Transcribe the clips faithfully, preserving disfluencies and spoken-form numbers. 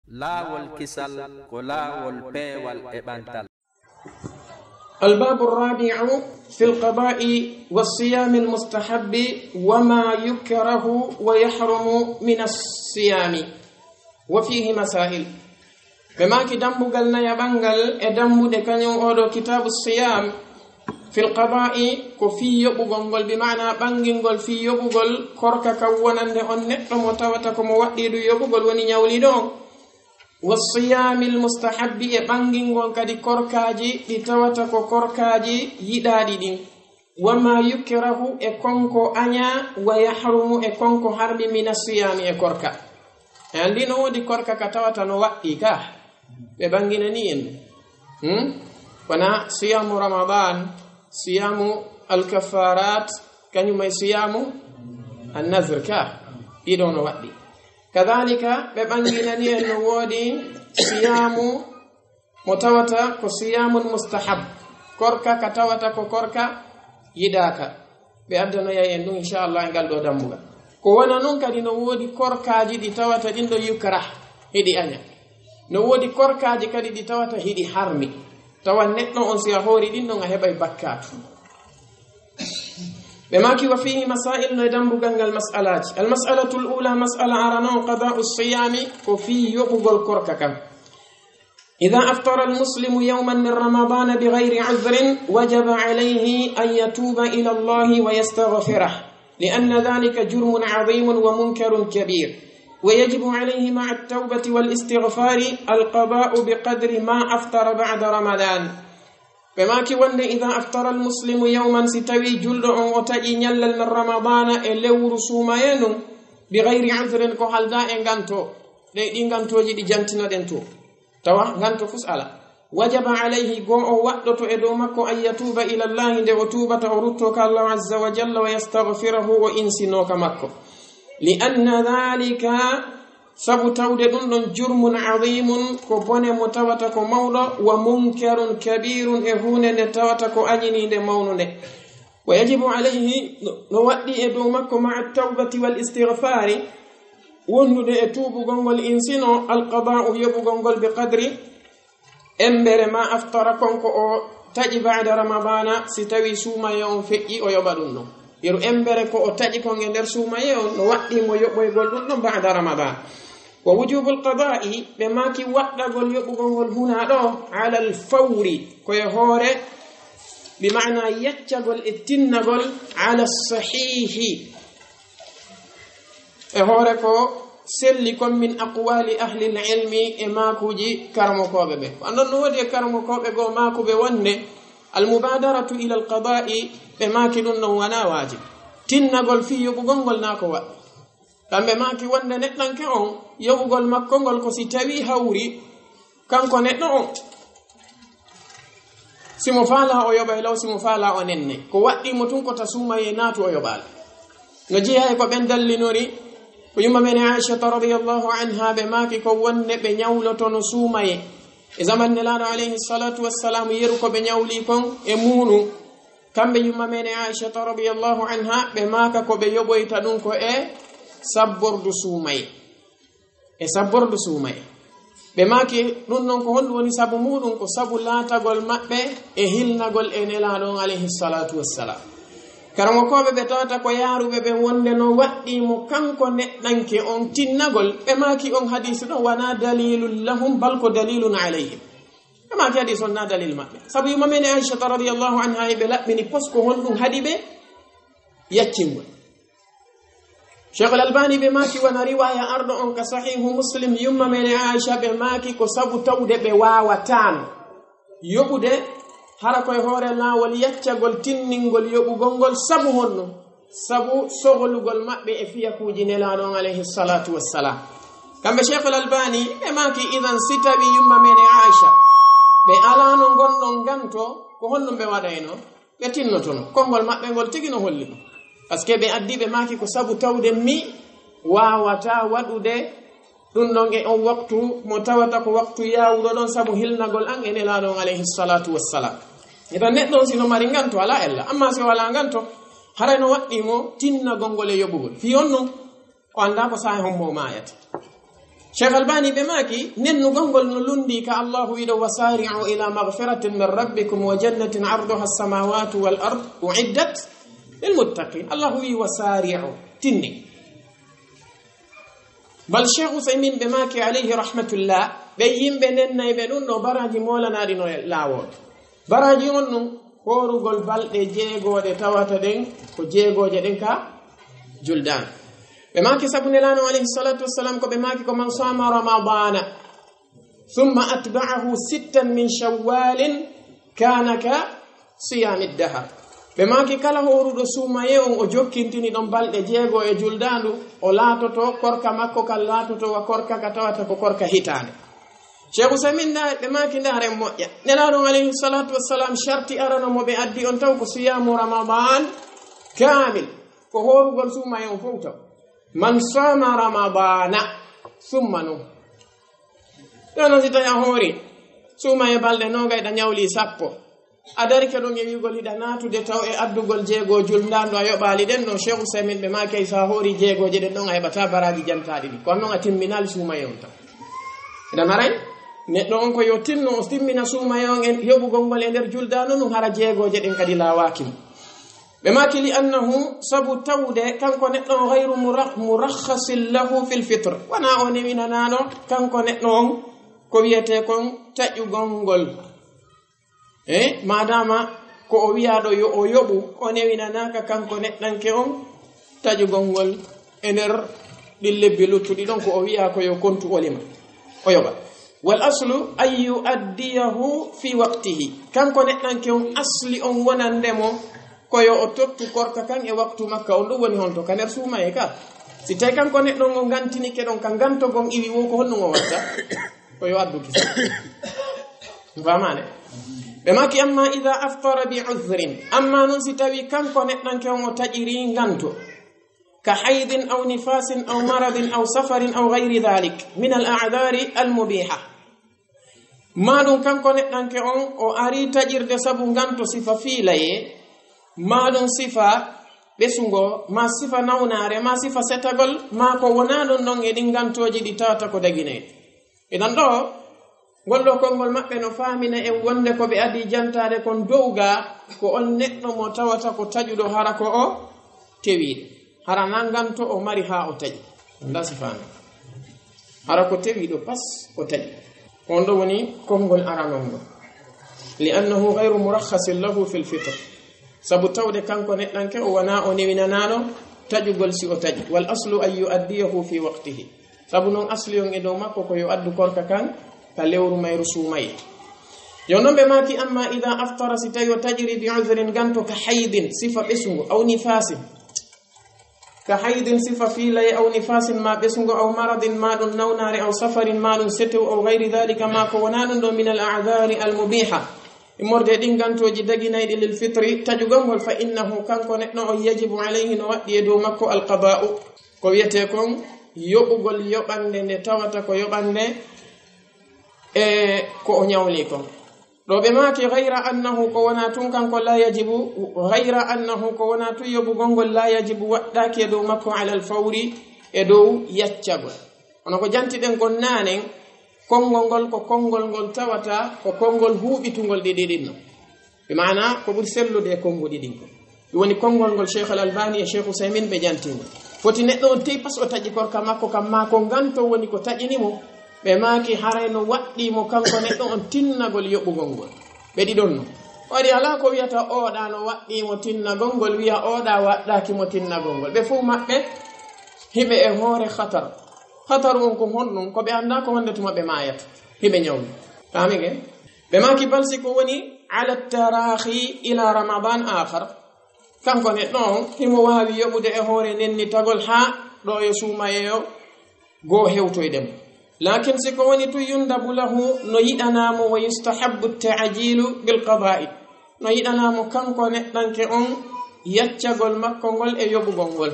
Laawol kisal ko laawol peewal e ɓantal. الباب الرابع في القضاء والصيام المستحب وما يكره ويحرم من الصيام وفيه مسائل. Ɓe maaki dambugal nayaɓal ngal e dambuɗe kañum oɗo kitaabu siyam, fil qadaa'i, ko fii yoɓugol ngol, bi maana ɓangingol fii yoɓugol korka kan wonande on neɗɗo mo tawata ko mo waɗɗii ɗum yoɓugol woni ñawliiɗo on. Wa siyaamil mustahabbi, e ɓangingol kadi korkaaji ɗi tawata ko korkaaji yiɗaaɗi ɗin. Wa ma yukrahu, e konko añaa, wa yahrumu, e konko harmi, mina siyaami, e korka. E anndi no woodi korka ka tawata no waɗɗii ka, ɓe ɓanginani en. Hmm? Wona siyaamu Ramadan, siyaamu alkafarat, kañum e siyaamu annazr ka, ɗiɗo no waɗɗii. Kadhalika, ɓe ɓanginani en no woodi siyaamu mo tawata ko siyaamun mustahab, korka ka tawata ko korka yiɗaaka. Ɓe addanoya en ɗum, inchallah, e ngal ɗo dambugal. Ko wona noon kadi, no woodi korkaaji ɗi tawata ɗin ɗo yukrah, hiɗi aña. No woodi korkaaji kadi ɗi tawata hiɗi harmi. Tawa neɗɗo on, si a hoori ɗin ɗon, a heɓay bakkaatu. Ɓe maaki, wa fihi masail, no e dambugal ngal mas'alaaji. Al mas'alatul ula, mas'ala arano, qada'u siyami, ko fii yoɓugol korka kan. إذا أفطر المسلم يوما من رمضان بغير عذر وجب عليه أن يتوب إلى الله ويستغفره، لأن ذلك جرم عظيم ومنكر كبير، ويجب عليه مع التوبة والاستغفار القضاء بقدر ما أفطر بعد رمضان. Ɓe maaki wonde, إذا أفطر المسلم يوما, si tawii julɗo on o taƴii ñallal من رمضان e lewru suumaye nun, بغير عذر, ko haldaa e nganto, ɗe ɗi ngantooji ɗi jantinoɗen to. Tawa nganto fus ala. وجب عليه, goo o waɗɗoto e dow makko, أن يتوب إلى الله, nde o tuubata o ruttoo ka Allahu azza wa jalla, ويستغفره, o insinoo ka makko. لأن ذلك, sabu tawde ɗum ɗon, جرم عظيم, ko bone mo tawata ko mawɗo, ومنكر كبير, e huunde nde tawata ko añiniinde mawnunde. ويجب عليه, no, no waɗɗii e dow makko, مع التوبة والاستغفار, wondude e tuubugol ngol insinoo, القضاء, yoɓugol ngol, بقدر, embere, ما أفطر, kon ko o taƴi, بعد رمضان, si tawii suumaye on feƴƴii o yoɓa ɗum ɗon. Yeru embere ko o taƴi kon e nder suumaye on, no waɗɗii mo yoɓoygol ɗum ɗon بعد رمضان. ووجوب القضاء, ɓe maaki waɗɗagol yoɓugol ngol hunaa ɗo, على الفور, ko e hoore, bi maana yaccagol e tinnagol, على الصحيح, e hoore ko selli kon, من أقوال أهل العلم, e maakuuji karamokooɓe ɓe. Ko annon no woodi e karamokooɓe goo maakuɓe wonde, المبادرة إلى القضاء, ɓe maaki ɗum ɗon wonaa waajib. Tinnagol fii yoɓugol ngol naa ko waɗɗii. Kamɓe maaki wonde neɗɗanke on, yoɓugol makko ngol ko si tawii hawri, kanko neɗɗo on, si mo faalaa o yoɓay law, si mo faalaa o nenne. Ko waɗɗii mo tun ko ta suumayee naatu o yoɓaali. No jeyaa e ko ɓen dallinori, ko yumma men Aishata radiyallahu anha, ɓe maaki ko wonde ɓe ñawlotono suumayee. E zaman Nelaaɗo alayhi salatu wassalam, yeru ko ɓe ñawlii kon e muuɗum. Kamɓe yumma men Aishata radiyallahu anha, ɓe maaka ko ɓe yoɓoyta ɗum ko e sabbordu suumayee. E sabbordu suumayee. Ɓe maaki ɗum ɗon ko honɗum woni sabu muuɗum? Ko sabu laatagol maɓɓe e hilnagol e Nelaaɗo on alayhi salatu wassalam. Karamokooɓe ɓe tawata ko yaaruɓe ɓe wonde no waɗɗii mo kanko neɗɗanke on tinnagol, ɓe maaki on hadiisi ɗon wonaa دليل لهم، بل ko دليل عليهم. Ɓe maaki hadiisi on naa dalil maɓɓe. Sabu yumma men Aishata radiyallahu anha e ɓe laɓɓini pos ko honɗum haɗi ɓe yaccingol. Sheikh Al-Albani ɓe maaki wona riwaaya arɗo on ka Sahihu Muslim, yumma men Aisha ɓe maaki ko sabu tawde ɓe waawataano yoɓude, hara koye hoore laawol yaccagol tinningol yoɓugol ngol. Sabu honno? Sabu sohlugol maɓɓe e fiyakuuji Nelaaɗo on alayhi salatu wassalam. Kamɓe Sheikh Al-Albani ɓe maaki, idan si tawi yumma men Aisha ɓe alaano ngon ɗon nganto, ko honɗum ɓe waɗayno? Ɓe tinnotono. Konngol maɓɓe ngol tigi no holli ɗum. Parce que ɓe addi ɓe maaki ko sabu tawde mi waawataa waɗude ɗum ɗon e on waktu mo tawata ko waktu yaawuɗo ɗon sabu hilnagol an e Nelaaɗo on alayhi salatu wassalam. Idan neɗɗo on si no mari nganto, alaa ella. Amma si o alaa nganto, haray no waɗɗii mo tinnagol ngol e yoɓugol. Fii on non, o anndaa ko saa'i hombo o maayata. Cheikh Albani ɓe maaki, nennugol ngol no lundi ka Allahu wiɗo, "Wa sari'u ila maghfiratin min rabbikum wa jannatin arduha as-samawati wal ard uiddat lil muttaqin." Allahu wi, "Wa sari'u, tinni." Bal Cheikh Usaymin ɓe maaki, alayhi rahmatullah, ɓe yimɓe nennay ɓe ɗum no baraji molanaaɗi no e laawol. Baraji on ɗum, hoorugol balɗe jeegooɗe tawata ɗen, ko jeegooje ɗen ka juldan. Ɓe maaki sabu Nelaaɗo alayhi salatu wassalam ko ɓe maaki ko, "Man sama ramadana, thumma atba'ahu sittan min shawwalin, kana ka siyami dahar." Ɓe maaki kala hooruɗo suumaye on o jokkintini ɗon balɗe jeego e juldandu, o laatoto korka makko kan laatoto wa korka ka tawata ko korka hitaande. Cheikh Usaymin nda-, ɓe maaki ndaaren moƴƴa. Nelaaɗo alayhi salatu wassalam sharti arano mo ɓe addi on taw ko siyamu ramadan kamil, ko hoorugol suumaye on fof taw. "Man sama ramadana, thumma" non. Ɗo non si tawi a hoori, suumaye balɗe noogay ɗa ñawli sappo. A darike ɗon e wi'ugol hiɗa naatude taw e addugol jeego juldandu a yoɓaali ɗen ɗon. Cheikh Usaymin ɓe maaki sa hoori jeegooje ɗen ɗon a heɓata baraji jantaaɗi ɗi. Kono non a timminali suumaye on tan. Hiɗa naray? Neɗɗo on ko yo tinno o timmina suumaye on e yoɓugol ngol e nder juldandu ndun hara jeegooje ɗen kadi laawaaki mo. Ɓe maaki li annahu sabu tawde kanko neɗɗo on ghayru mura-, murakhasin lahu fil fitr. Wona o newinanaano kanko neɗɗo on ko wiyetee kon taƴugol ngol. E madama ko o wiyaaɗo yo o yoɓu, o newinanaaka kanko neɗɗanke on taƴugol ngol e nder ɗin lebbi luttuɗi ɗon ko o wiyaa ko yo kontu o lima, o yoɓa. Wal aslu an yu'addiyahu fi waqtihi. Kanko neɗɗanke on asli on wonande mo ko yo o tottu korka kan e waktu makka on. Ɗum woni honto? Ka nder suumaye ka. Si tawi kanko neɗɗo on o ngantinike ɗon ka nganto gon iwi wo ko honɗum o watta? Ko yo addu kisa. Famane? Ɓe maaki, "Amma idha aftara bi udhrin." Amma non si tawi kanko neɗɗanke on o taƴiri nganto. Ka haydin aw nifasin aw maradin aw safarin aw ghayri dhalik min al a'dhari al mubiha. Maɗum kanko neɗɗanke on o ari taƴirde sabu nganto sifa fiilaye, maɗum sifa ɓesungo, ma sifa nawnaare, ma sifa setagol, ma ko wona ɗum ɗon e ɗin ngantooji ɗi tawata ko daginayɗi. Idan ɗo, ngol ɗo konngol maɓɓe no faamina en wonde ko ɓe adii jantaade kon dow ga, ko on neɗɗo mo tawata ko taƴuɗo hara ko o tewiiɗo. Hara nanganto o mari haa o taƴi. Nda si faami. Hara ko tewiiɗo pas o taƴi. On ɗo woni konngol aranol ngol. Li annahu ghayru murakhasin lahu fil fitr. Sabu tawde kanko neɗɗanke o wona o newinanaano taƴugol si o taƴi. Wal aslu an yu'addiyahu fi waqtihi. Sabu non asli on e dow makko ko yo addu korka kan ka lewru mayru suumaye. Yo non ɓe maaki, amma idha aftara, si tawi o taƴiri bi udhrin nganto ka haydin, sifa ɓesungo, aw nifasin, ka haydin sifa fiilaye, aw nifasin ma ɓesungo, aw maradin ma ɗum nawnaare, aw safarin ma ɗum setew, aw ghayri dhalika ma ko wona ɗum ɗo min al a'dhari al mubiha. Immorde e ɗin ngantooji daginayɗi lil fitri, taƴugol ngol, fa innahu, kanko neɗɗo on, yajibu alayhi, no waɗɗi e dow makko, al qada'u, ko wiyetee kon yoɓugol yoɓande nde tawata ko yoɓande e ko o ñawli kon. Ɗo ɓe maaki, ghayra annahu, ko wona tun kanko, la yajibu, ghayra annahu, ko wona tun yoɓugol ngol, la yajibu, waɗɗaaki e dow makko, ala al fawri, e dow yaccagol. Kono ko jantiɗen kon naanen, konngol ngol ko konngol ngol tawata ko konngol huuɓitungol ɗiɗi ɗin non. Bi maana ko ɓuri sellude e konnguɗi ɗin kon. Ɗum woni konngol ngol Cheikh Al Albani e Cheikh Usaymin ɓe janti ngol. Foti neɗɗo on tey pas o taƴi korka makko kam, ma ko nganto woni ko taƴini mo. Ɓe maaki haray no waɗɗii mo kanko neɗɗo on tinnagol yoɓugol ngol. Ɓe ɗiɗon non. Waɗi alaa ko wiyata oɗa no waɗɗii mo tinnagol ngol, wiya oɗa waɗɗaaki mo tinnagol ngol. Ɓe fof maɓɓe hiɓe e hoore khatar. Khataru on ko honɗum? Ko ɓe anndaa ko honde tuma ɓe maayata. Hiɓe ñawni. Faami ke? Ɓe maaki bal si ko woni ala tarahi ila Ramadan akhar. Kanko neɗɗo on himo waawi yoɓude e hoore nennitagol haa ɗo e suumayeeyo goo hewtoyde mo. Lakin si ko woni tun yundabu lahu, no yiɗanaa mo, wa yustahabbu ta'jilu bil qada'i. No yiɗanaa mo kanko neɗɗanke on yaccagol makko ngol e yoɓugol ngol.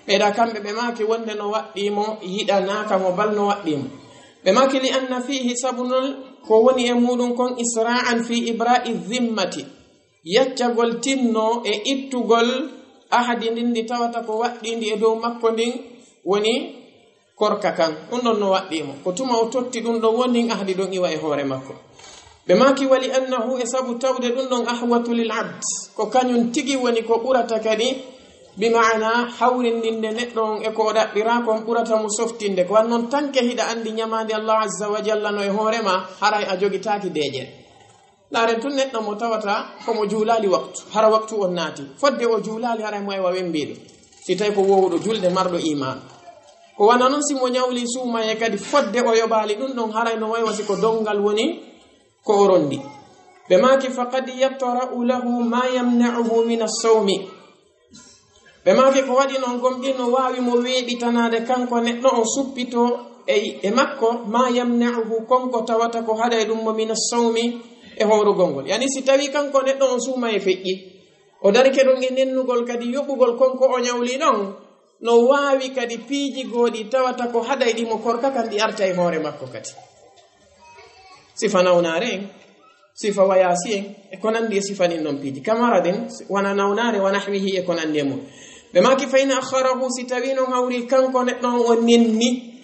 Ɓeyda kamɓe ɓe maaki wonde no waɗɗii mo, yiɗanaaka mo, bal no waɗɗii mo. Ɓe maaki li anna fihi, sabu non ko woni e muɗum kon, isra'an fi ibra'i dhimmati, yaccagol tinno e ittugol ahadi ndin ndi tawata ko waɗɗii ndi e dow makko ndin, woni korka kan, ɗum ɗon no waɗɗii mo. Ko tuma o totti ɗum ɗon woni ahdi ɗon iwa e hoore makko. Ɓe maaki, "Wali annahu", e sabu tawde ɗum ɗon, "ahwatu lil abd", ko kañum tigi woni ko ɓurata kadi, bi maana hawrindinde neɗɗo on e ko o ɗaɓɓiraa kon ɓurata mo softinde. Ko wan non tanke hiɗa anndi ñamaande Allah azza wa jalla no e hoore ma, haray a jogitaaki deeƴere. Ndaaren tun neɗɗo mo tawata ko mo juulaali waktu, hara waktu on naati. Fodde o juulaali, haray mo e wa wembiiɗo. Si tawi ko woowuɗo julde, marɗo iimaan. Ko wana non si mo ñawli suumaye kadi, fodde o yoɓaali ɗum ɗon, haray no waywa si ko donngal woni ko o rondi. Ɓe maaki, "Faqad yatra'u lahu ma yamna'uhu min as-sawmi." Ɓe maaki, ko waɗi non gomɗii no waawi mo weeɓitanaade kanko neɗɗo on, suppito e, e makko, ma yamna'uhu, kon ko tawata ko haɗay ɗum mo, min as-sawmi, e hoorugol ngol. Yani si tawi kanko neɗɗo on suumaye feƴƴi, o darike ɗon e nennugol kadi yoɓugol kon ko o ñawli ɗon, no waawi kadi piiji goo ɗi tawata ko haɗay ɗi mo korka kan ɗi arta e hoore makko kadi. Sifa nawnaare en, sifa wayaasi en, e ko nanndi e sifa ɗin ɗon piiji. Kamaradin, wana nawnaare, wa nahwihi, e ko nanndi e mum. Ɓe maaki, "Fa in akharahu", si tawi non hawri kanko neɗɗo on o nenni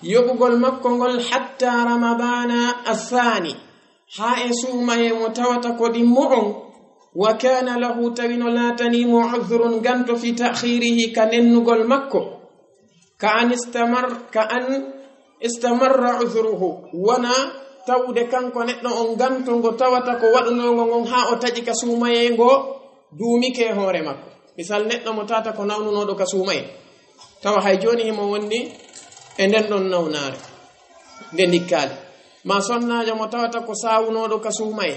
yoɓugol makko ngol, "hatta Ramadana athani", haa e suumaye mo tawata ko ɗimmo on, "wa kana lahu", tawi no laatanii mo, "udhrun", ganto, "fi ta'khirihi", ka nennugol makko, "ka an istamar-, ka an istamarra udhruhu", wona tawde kanko neɗɗo on ganto ngo tawata ko waɗunoo ngo ngon haa o taƴi ka suumaye ngo duumike e hoore makko. Misal, neɗɗo mo tawata ko nawnunooɗo ka suumaye, tawa hay jooni himo wondi e nden ɗon nawnaare nde ndikkaali. Ma sonnaajo mo tawata ko saawunooɗo ka suumaye,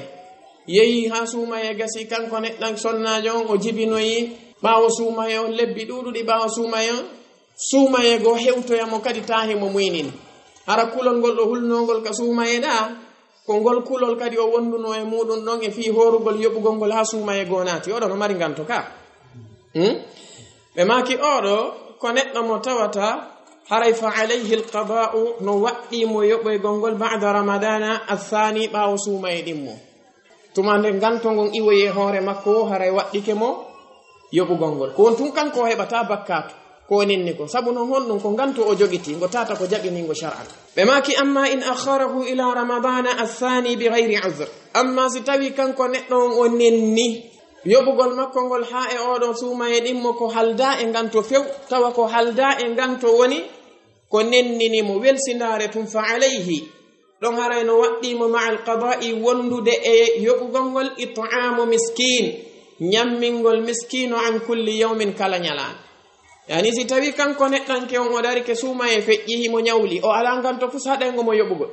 yehi haa suumaye gasi, kanko neɗɗan sonnaajo on o jibinoyi ɓaawo suumaye on, lebbi ɗuuɗuɗi ɓaawo suumaye on, suumaye goo hewtoya mo kadi, taa himo muynini. Hara kulol ngol ɗo hulnoongol ka suumaye ɗaa, ko ngol kulol kadi o wondunoo e muuɗum ɗon e fii hoorugol yoɓugol ngol haa suumaye goo naati. Oɗo no mari nganto ka. Hmm? Ɓe maaki, oɗo ko neɗɗo mo tawata haray fa alayhi alqada'u, no waɗɗii mo yoɓoygol ngol, ba'da Ramadana athani, ɓaawo suumaye ɗimmo. Tuma nde nganto ngon iwoyi e hoore makko, haray waɗɗike mo yoɓugol ngol. Ko on tun kanko o heɓata bakkaatu ko o nenni ko. Sabu non honɗum? Ko nganto o jogiti, ngo tata ko jaɓini ngo shar'an. Ɓe maaki, "Amma in akharahu ila Ramadana athani bi ghayri udhr." Amma si tawi kanko neɗɗo on o nenni yoɓugol makko ngol haa e oɗo suumaye ɗimmo ko halda e nganto few, tawa ko halda e nganto woni ko nennini mo, welsindaare tun, fa alayhi, ɗon haray no waɗɗii mo, ma'al qada'i, wondude e yoɓugol ngol, it'amu miskin, ñammingol miskiino, an kulli yawmin, kala ñalaande. Yani si tawi kanko neɗɗanke on o darike suumaye feƴƴi, himo ñawli, o alaa nganto fus haɗay ngo mo yoɓugol,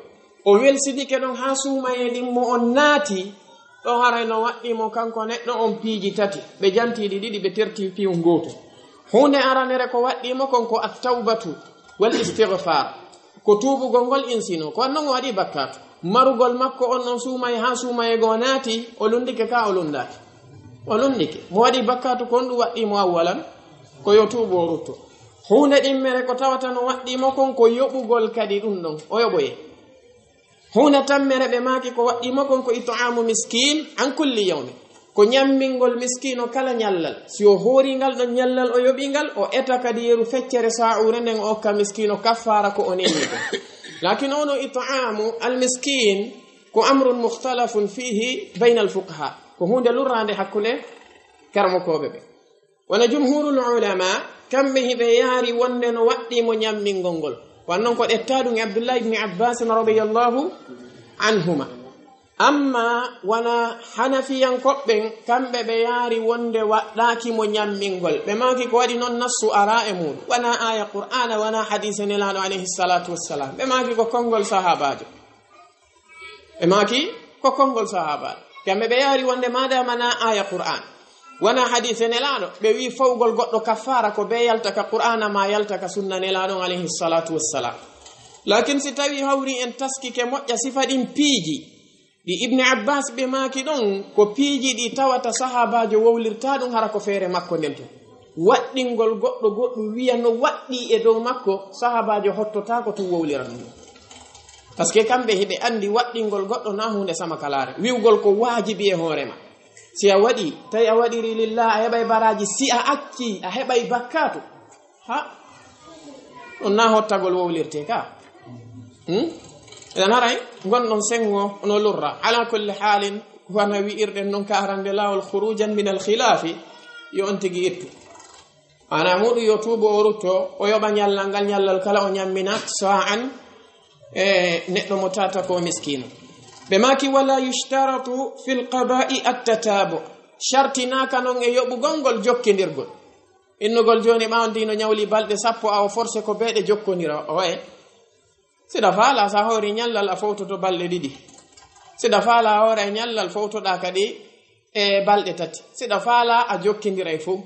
o welsidike ɗon haa suumaye ɗimmo on naati, ɗon haray no waɗɗii mo kanko neɗɗo on piiji tati, ɓe jantiiɗi ɗiɗi, ɓe terti piiw ngootu. Huunde aranere ko waɗɗii mo kon ko at-tawbatu wal istighfar, ko tuubugol ngol insino, ko non o waɗi bakkaatu. Marugol makko on ɗon suumaye haa suumaye goo naati, o lundike ka o lundaaki. O lundike. Mo waɗi bakkaatu kon ɗum waɗɗii mo awwalan, ko yo tuubu o rutto. Huunde ɗimmere ko tawata no waɗɗii mo kon ko yoɓugol kadi ɗum ɗon, o yoɓoye. Huunde tammere ɓe maaki ko waɗɗii mo kon ko it'amu miskin an kulli yawmin, ko ñammingol miskiino kala ñallal. Si o hoori ngal ɗon ñallal, o yoɓi ngal, o eta kadi yeru feccere saa'uure nden, o okka miskiino kaffaara ko o nenni kon. Lakin ono it'amu al miskin ko amrun mukhtalafun fihi bayna al fuqaha, ko huunde lurraande hakkunde karamokooɓe ɓe. Wona jumhurul ulama, kamɓe hiɓe yaari wonde no waɗɗii mo ñammingol ngol. Wan non ko ɗetta ɗum e Abdullah ibn Abbas radiyallahu anhuma. Amma wona Hanafiyankoɓe ɓen, kamɓe ɓe yaari wonde waɗɗaaki mo ñammingol. Ɓe maaki ko waɗi non nassu ara e muuɗum. Wona aya Qur'aana, wona hadiise Nelaaɗo alayhi salatu wassalam. Ɓe maaki ko konngol sahaabaajo. Ɓe maaki ko konngol sahaabaajo. Kamɓe ɓe yaari wonde maadaama na aya Qur'aan, wona hadiise Nelaaɗo, ɓe wi'i fawgol goɗɗo kaffaara ko bee yalta ka Qur'aana maa yalta ka sunna Nelaaɗo on alayhi salatu wassalam. Lakin si tawi hawri en taskike moƴƴa sifa ɗin piiji ɗi Ibn Abbas ɓe maaki ɗon, ko piiji ɗi tawata sahaabaajo wowlirta ɗum hara ko feere makko nden tun. Waɗɗingol goɗɗo goɗɗum wi'a no waɗɗii e dow makko, sahaabaajo hottotaako tun wowlira ɗum. Parce que kamɓe hiɓe anndi waɗɗingol goɗɗo na huunde samakalaare. Wi'ugol ko waajibi e hoore ma. Si a waɗi, tawi a waɗiri lillah, a heɓay baraaji. Si a acci, a heɓay bakkaatu. Ha? Ɗum na hottagol wowlirte ka. Hmm? Eɗen haray ngonɗon sengo no lurra. Ala kulli halin, wona wi'irɗen non ka arande laawol khurujan min al khilafi, yo on tigi ittu. Ana muɗum yo tuubo o rutto, o yoɓa ñallal ngal, ñallal kala o ñammina sa'an, e neɗɗo mo tata ko miskino. Ɓe maaki, "Wala yushtaratu fil qada'i at-tatabu." Shartinaaka non e yoɓugol ngol jokkindirgol. Innugol jooni ɓaawo ndi no ñawli balɗe sappo, a o forcé ko beeɗe jokkondira, o e. Siɗa faala sa hoori ñallal a fowtoto balɗe ɗiɗi. Siɗa faala a hoora e ñallal fowtoɗa kadi e balɗe tati. Siɗa faala a jokkindira e fow.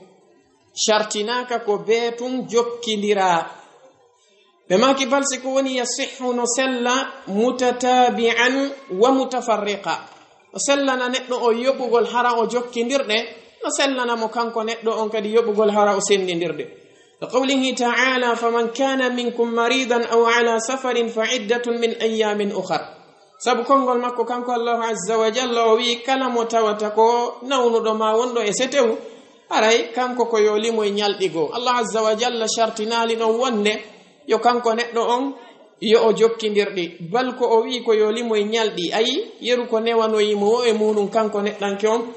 Shartinaaka ko bee tun jokkindira. Ɓe maaki bal si ko woni yasihhu no sella mutatabi'an wa mutafarriqa. No sellana neɗɗo o yoɓugol hara o jokkindirɗe, no sellana mo kanko neɗɗo on kadi yoɓugol hara o sendindirɗe. Ka qawlihi ta'ala, "Faman kana minkum maridan aw ala safarin fa iddatun min ayyamin ukhar." Sabu konngol makko kanko Allahu azza wa jalla, o wi'i kala mo tawata ko nawnuɗo ma wonɗo e setewu, haray kanko ko yo limoy ñalɗi goo. Allahu azza wa jalla shartinaali ɗon wonde yo kanko neɗɗo on yo o jokkindirɗi. Bal ko o wi'i ko yo limoy ñalɗi. Ayi, yeru ko newanoyi mo o e muɗum kanko neɗɗanke on,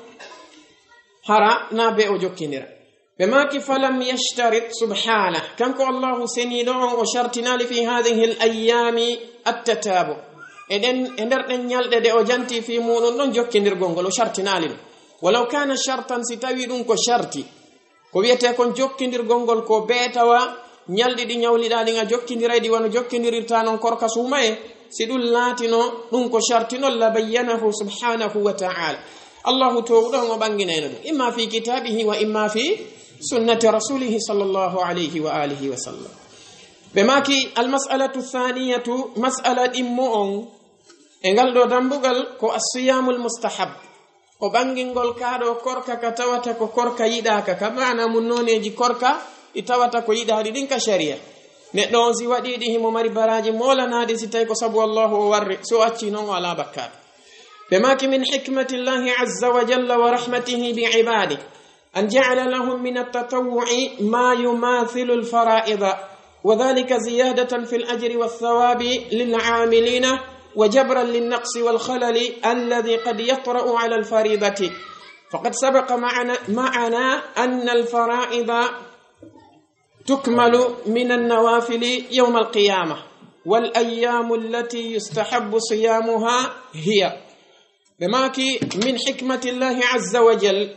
hara na be o jokkindira. Ɓe maaki, "Falam yashtarit subhana." Kanko Allahu seniiɗo on o shartinaali fi hadhihi al ayyami at-tatabu. E ɗen, e nder ɗen ñalɗe ɗe o janti fi muɗum ɗon jokkindirgol ngol o shartinaali ɗum. Walaw kana shartan, si tawi ɗum ko sharti. Ko wiyete kon jokkindirgol ngol ko bee tawa ñalɗi ɗi ñawliɗa ɗin a jokkindiray ɗi wano jokkindirirta non korka suumaye, si ɗum laatino ɗum ko sharti non la bayyanahu subhanahu wa ta'ala. Allahu toowuɗo on o ɓanginayno ɗum. Imma fi kitabihi wa imma fi sunnati rasulihi sallallahu alayhi wa alihi wa sallam. Ɓe maaki, "Al mas'alatu thaniyatu," mas'ala ɗimmo on e ngal ɗo dambugal ko as-siyamul mustahab. O ɓangingol kaa ɗo korka ka tawata ko korka yiɗaaka, ka maana mun nooneeji korka ɗi tawata ko yiɗaaɗi ɗin ka sharia. Neɗɗo on si waɗii ɗi himo mari baraaji moolanaaɗi si tawi ko sabu Allahu o warri, si o accii non o alaa bakkaatu. Ɓe maaki, "Min hikmatillahi azza wa jalla wa rahmatihi bi ibadi, an ja'ala lahum min at-tatawwu'i ma yumathilu al-fara'ida." وذلك زيادة في الأجر والثواب للعاملين وجبرا للنقص والخلل الذي قد يطرأ على الفريضة. فقد سبق معنا، معنا أن الفرائض تكمل من النوافل يوم القيامة، والأيام التي يستحب صيامها هي Ɓe maaki, "Min hikmatillahi azza wa jal,"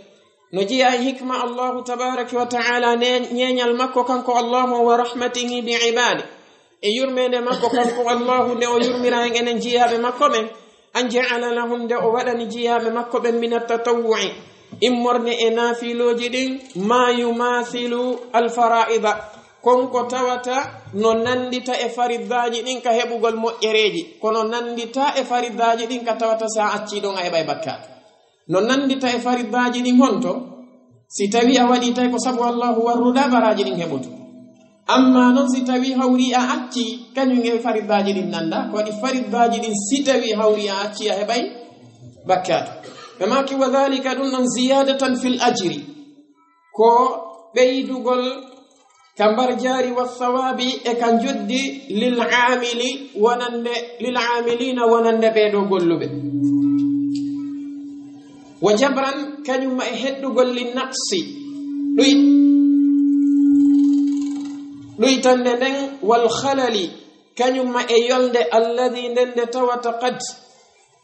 no jeyaa e hikma Allahu tabaraka wa ta'ala ne-, ñeeñal makko kanko Allahu wa rahmatihi bi ibadi, e yurmeende makko kanko Allahu nde o yurmira en enen jiyaaɓe makko ɓen, an ja'ala lahum, nde o waɗani jiyaaɓe makko ɓen, min at-tatawwu'i, immorde e naafilooji ɗin, ma yumathilu al-fara'ida, kon ko tawata no nanndita e fariddaaji ɗin ka heɓugol moƴƴereeji, kono nanndita e fariddaaji ɗin ka tawata sa accii ɗon a heɓay bakkaatu. No nanndita e fariddaaji ɗin honto? Si tawii a waɗii tawi ko sabu Allahu warruɗaa, baraaji ɗin heɓoto. Amma non si tawii hawri a accii, kañum e fariddaaji ɗin nannda, ko waɗi fariddaaji ɗin si tawii hawri a accii a heɓay bakkaatu. Ɓe maaki, "Wa dhalika," ɗum non, "ziyadatan fil ajri," ko ɓeydugol ka mbarjaari wa thawaabi e ka njoddi lil aamili wonande, lil aamiliina wonande ɓee ɗoo golluɓe. Wa jabran, kañum ma e heddugol li naqsi, ɗuy-, ɗuytande nden, wal khalali, kañum ma e yolnde, alladhi, nden nde tawata qad,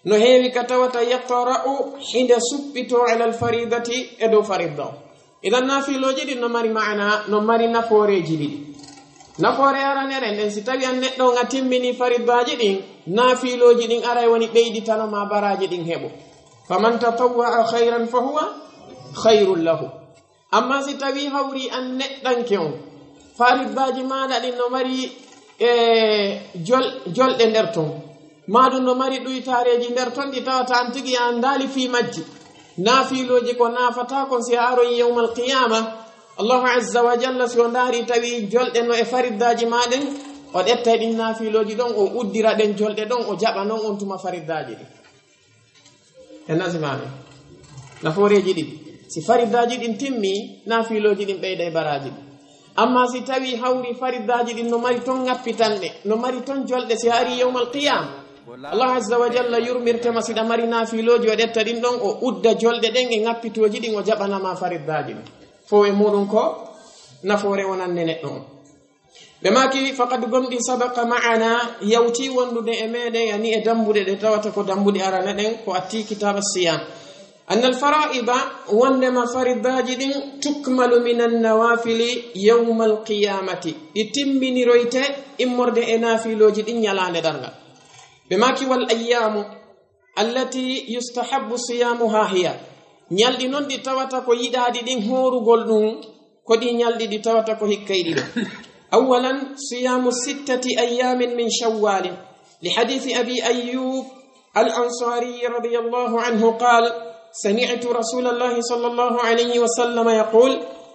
no heewi ka tawata yatra'u hinde suppitoo alal faridati e dow faridda on. Idan naafilooji ɗin no mari maana, no mari nafooreeji ɗiɗi. Nafoore aranere nden, si tawi an neɗɗo on a timmini fariddaaji ɗin, naafilooji ɗin aray woni ɓeyditano ma baraaji ɗin heɓo. Faman tatawwa'a khayran fa huwa khayrun lahu. Amma si tawi hawri an neɗɗanke on, fariddaaji maaɗa ɗin no mari, e, jol-, jolɗe nder ton, maa ɗum no mari ɗuytaareeji nder ton ɗi tawata an tigi a anndaali fii majji. Naafilooji ko naafata kon si a aroyi yawmal qiyaama, Allahu azza wa jalla si o ndaari tawi jolɗe no e fariddaaji maa ɗin, o ƴettay ɗin naafilooji ɗon, o uddira ɗen jolɗe ɗon, o jaɓa non on tuma fariddaaji ɗin. En nasimaami nafooreeji ɗiɗi. Si fariddaaji ɗin timmi, naafilooji ɗin ɓeyda e baraaji ɗin. Amma si tawi hawri faridaaji ɗin no mari ton ŋappitanɗe, no mari ton jolɗe, si a ari yawmal qiyama, Allah azza wa jalla yurmirte ma si ɗa mari naafilooji o ƴetta ɗin ɗon, o udda jolɗe ɗen e ŋappitooji ɗin, o jaɓana ma faridaaji ɗin. Fow e muɗum ko nafoore wonande neɗɗo on. Ɓe maaki, faqad gomɗi sabaqa ma'ana, yawti wondude e meɗen, yani e dambuɗe ɗe tawata ko dambuɗe arana ɗen, ko atti kitaba siyam. Anna al-fara'ida, wondema faridaaji ɗin, tukmalu minan nawafili yawmal qiyamati, ɗi timminiroyte immorde e naafilooji ɗin ñalaande darngal. Ɓe maaki, wal ayyamu allati yustahabbu siyamuha hiya, ñalɗi non ɗi tawata ko yiɗaaɗi ɗin hoorugol ɗum, ko ɗi ñalɗi ɗi tawata ko hikka e ɗiɗo. Awwalan, siyamu sittati ayyamin min shawwalin, li hadisi abi ayyub al-ansari radiyallahu anhu qal, sami'tu rasulallahi sallallahu alayhi wa sallam yaqul,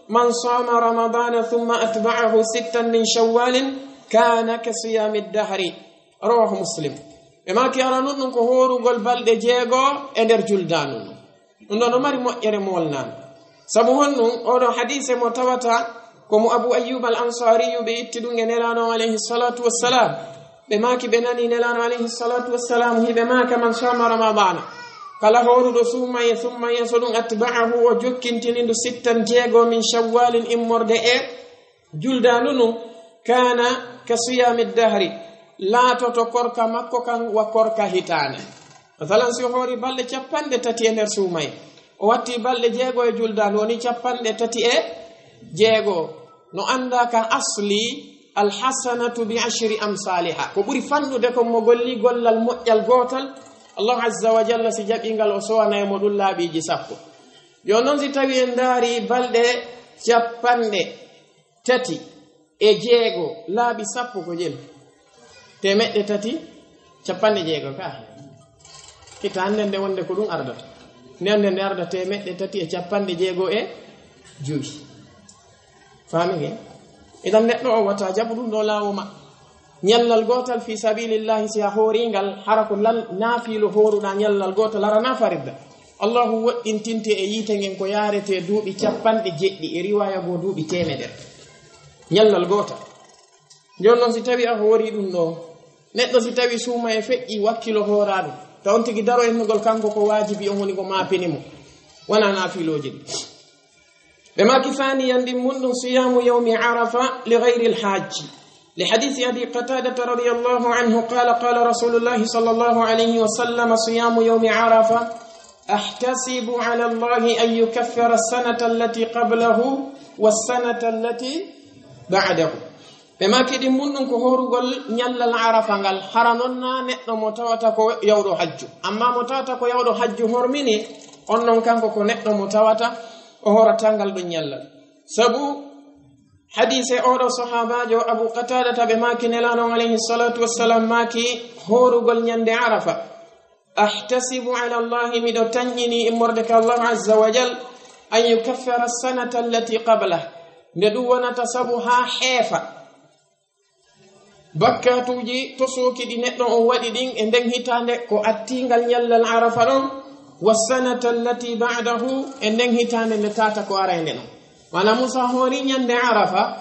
man sama ramadana thumma atba'ahu sittan min shawwalin kana ka siyami dahri. Rawahu Muslim. Ɓe maaki, aranun ɗum ko hoorugol balɗe jeego e nder juldaanu. Ɗum ɗo no mari moƴƴere moolnaande. Sabu honɗum? Oɗo hadiise mo tawata ko mo Abu Ayyub al Ansariyu, ɓe itti ɗum e Nelaano alayhi salatu wassalam. Ɓe maaki, ɓe nani Nelaano alayhi salatu wassalam hiɓe maaka, man sama ramadana, kala hooruɗo suumaye, summaye so ɗum atba'ahu, o jokkintini ndu sittan jeego min shawwalin immorde e juldaanu nu, kana ka siyami dahri, laatoto korka makko kan wa korka hitaande. Masalan, si o hoori balɗe capanɗe tati e nder suumaye, o watti balɗe jeego e juldaanu, woni capanɗe tati e jeego. No annda ka asli, alhasanatu bi ashri amsaliha. Ko ɓuri fanɗude kon mo golli gollal moƴƴal gootal, Allah azza wa jalla si jaɓi ngal, o sowana e mo ɗum laaɓiiji sappo. Yo non si tawi en ndaari balɗe capanɗe tati e jeego, laaɓi sappo ko jel? Teemeɗɗe tati capanɗe jeego ka. Hitaande nde wonde ko ɗum ardata. Nde nde nde arda teemeɗɗe tati e capanɗe jeego e jowi. Faami ke? Idan neɗɗo o wata jaɓu ɗum ɗo laawo ma. Ñallal gootal fi sabilillahi, si a hooringal, hara ko lal naafiilo hooruɗa ñallal gootal, arana faridda. Allahu woɗɗintinte e yiite ngen ko yaarete duuɓi capanɗe jeɗɗi, e riwaya goo duuɓi teemedere. Ñallal gootal. Jooni non, si tawi a hoori ɗum ɗo, neɗɗo si tawi suuma e feƴƴi wakkilo hooraɗum, ta on tigi daro ennugol kanko ko waajibi on woni ko maapini mo, wona naafiilooji ɗi. Ɓe maaki, thaniyan, ɗin mun ɗum siyamu yawmi Arafa li ghayril hajji. Li hadisi Abi Qatadata radiyallahu anhu qala, qala Rasulullahi sallallahu alayhi wa sallam, siyamu yawmi Arafa, ahtasibu ala Allahi an yukaffira as-sanata allati qablahu was-sanata allati ba'dahu. Ɓe maaki, ɗin mun ɗum ko hoorugol ñallal Arafa ngal, hara non na neɗɗo mo tawata ko yawɗo hajju. Amma mo tawata ko yawɗo hajju hormini, on non kanko ko neɗɗo mo tawata o hoorata ngal ɗon ñallal. Sabu hadiise oɗo sahaabaajo Abu Qatadata, ɓe maaki Nelaano alayhi salatu wassalam maaki, hoorugol ñande Arafa, ahtasibu ala Allahi, miɗo tanƴini immorde ka Allah azza wa jal, an yukaffira sanata allati qablah, nde ɗum wonata sabu haa heefa bakkatuuji tosooki ɗi neɗɗo on waɗi ɗin e nden hitaande ko attiingal ñallal Arafa ɗon, wa sanata allati ba'dahu, e nden hitaande nde tata ko araynde ɗon. Maanaam, Musa hoori ñande Arafa,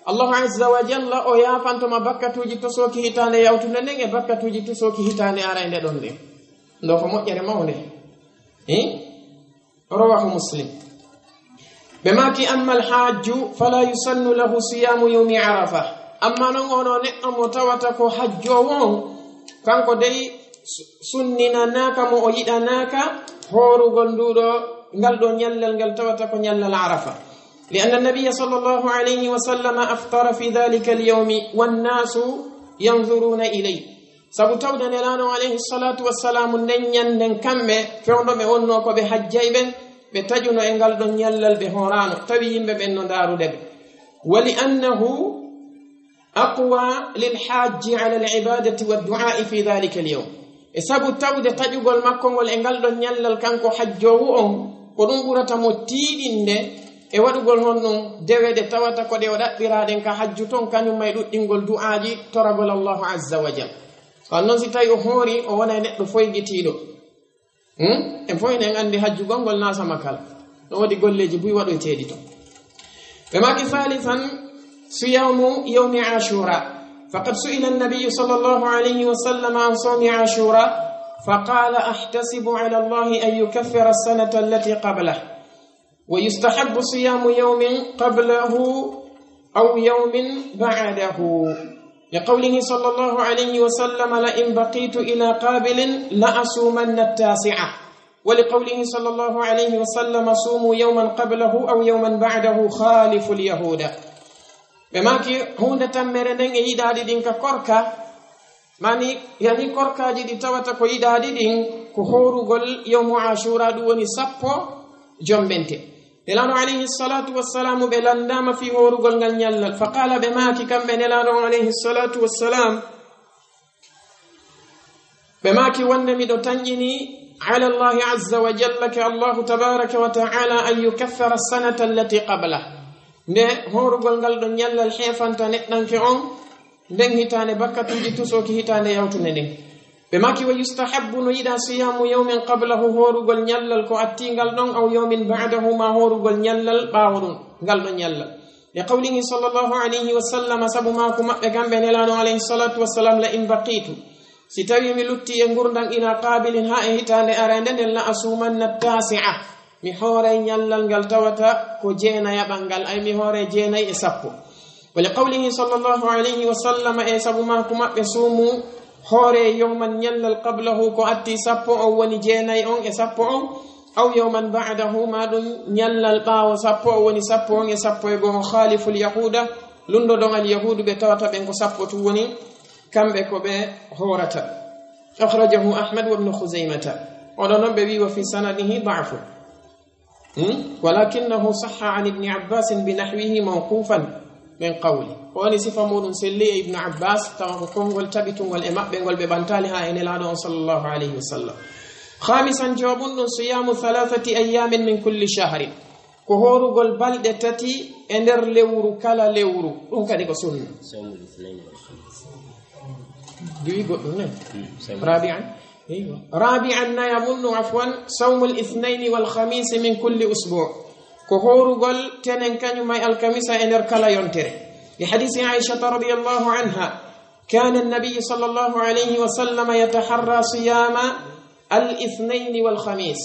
Allahu azza wa jalla o yaafantoma bakkatuuji tosooki hitaande yawtunde nden e bakkatuuji tosooki hitaande araynde ɗon nden. Ɗo ko moƴƴere mawnde. Eh? Rawahu Muslim. Ɓe maaki, amma alhajju fala yusannu lahu siyamu yawmi Arafa. Amma non, ono neɗɗo mo tawata ko hajjoowo on, kanko dey su-, sunninanaaka mo, o yiɗanaaka hoorugol nduɗo, ngal ɗo ñallal ngal tawata ko ñallal Arafa. Li anna nabiyya sallallahu alayhi wa sallam aftara fi dhalika al-yawmi wan nasu yanzuruna ilayhi. Sabu tawde Nelaano alayhi salatu wassalamu nden ñanden kamɓe fewndo ɓe wonno ko ɓe hajjay ɓen, ɓe taƴuno e ngal ɗon ñallal, ɓe hoorano, tawi yimɓe ɓen no ndaarude ɓe. Wa li annahu aqwa lil hajji ala al ibadati wa du'a'i fi dhalika al yawm. E sabu tawde taƴugol makko ngol e ngal ɗon ñallal kanko hajjoowu on, ko ɗum ɓurata mo tiiɗinde e waɗugol honɗum dewe ɗe tawata ko ɗe o ɗaɓɓiraɗen ka hajju ton, kañum may ɗuɗɗingol du'aaji toragol Allahu azza wa jal. Kono noon si tawi o hoori, o wonay neɗɗo foygitiiɗo. Hmm? En fof enen anndi hajjugol ngol na sama kala. No woodi golleeji buy waɗoyteeɗi ton. Ɓe maaki, salisan, صيام يوم عاشوراء، فقد سئل النبي صلى الله عليه وسلم عن صوم عاشوراء فقال: أحتسب على الله أن يكفر السنة التي قبله، ويستحب صيام يوم قبله أو يوم بعده، لقوله صلى الله عليه وسلم: لئن بقيت إلى قابل لأصومن التاسعة، ولقوله صلى الله عليه وسلم: صوموا يوما قبله أو يوما بعده خالفوا اليهود. Ɓe maaki, huunde tammere nden e yiɗaaɗi ɗin ka korka, mani, yani korkaaji ɗi tawata ko yiɗaaɗi ɗin, ko hoorugol yawmu Ashura, ɗum woni sappo jombente. Nelaaɗo alayhi salatu wassalamu ɓe landaama fii hoorugol ngal ñallal. Fa qaala, ɓe maaki kamɓe Nelaaɗo on alayhi salatu wassalam, ɓe maaki wonde miɗo tanƴini ala Allahi azza wa jalla, ke Allahu tabaraka wa ta'ala, an yukaffira sanata allati qabla. Nde hoorugol ngal ɗon ñallal heefanta neɗɗanke on, nden hitaande bakkatuuji tusooki hitaande yawtunde nden. Ɓe maaki, wa yustahabbu, no yiɗaa, siyamu yawmin qablahu, hoorugol ñallal ko attingal ɗon, aw yawmin ba'dahu, ma hoorugol ñallal ɓaawo ɗum, ngal ɗon ñallal. Li qawlihi sallallahu alayhi wa sallam, sabu maaku maɓɓe kamɓe Nelaaɗo alayhi salatu wassalam, la in baqitu, si tawi mi lutti e ngurdam, ila qabilin, haa e hitaande areende nden, la asumanna tasi'a, mi hooray ñallal ngal tawata ko jeenayaɓal ngal, ay mi hooray jeenay e sappo. Wa li qawlihi sallallahu alayhi wa sallam, e sabu maaku maɓɓe, sumu, hoore yawman ñallal qablahu ko atti sappo on woni jeenay on e sappo on, aw yawman ba'dahu, ma ɗum ñallal ɓaawo sappo on woni sappo on e sappo e go'o, khaliful yahuda, lunndodon al yahudu ɓe tawata ɓen ko sappo tun woni kamɓe ko ɓe hoorata. Akhrajahu Ahmad wa ibnu Khuzaymata. Oɗo non ɓe wi wa fi sanadihi da'fu. Hmm? Walakinahu sahha an ibni Abbasin bi nahwihi mawqufan min qawli. Ko woni sifa muɗum selli e Ibnu Abbas, tawa ko konngol tabitungol e maɓɓe ngol ɓe ɓantaali haa e Nelaaɗo on sallallahu alayhi wa sallam. Khamisan, joobun ɗum, siyamu thalathati ayyamin min kulli shahrin. Ko hoorugol balɗe tati e nder lewru kala lewru. Ɗum kadi ko sunna. Sawmul ithnaini wal khamis. Duwi goɗɗum ne? Hmm, sawmul. Rabi'an? Eywa. Rabi'an, nayaɓun ɗum, afwan, sawmul ithnaini wal khamisi min kulli usbu'. Ko hoorugol tenen kañum e alkamisa e nder kala yontere. Li hadisi Aishata radiyallahu anha, kana an-nabiyyu sallallahu alayhi wa sallam yataharra siyama al-ithnayni wal khamis.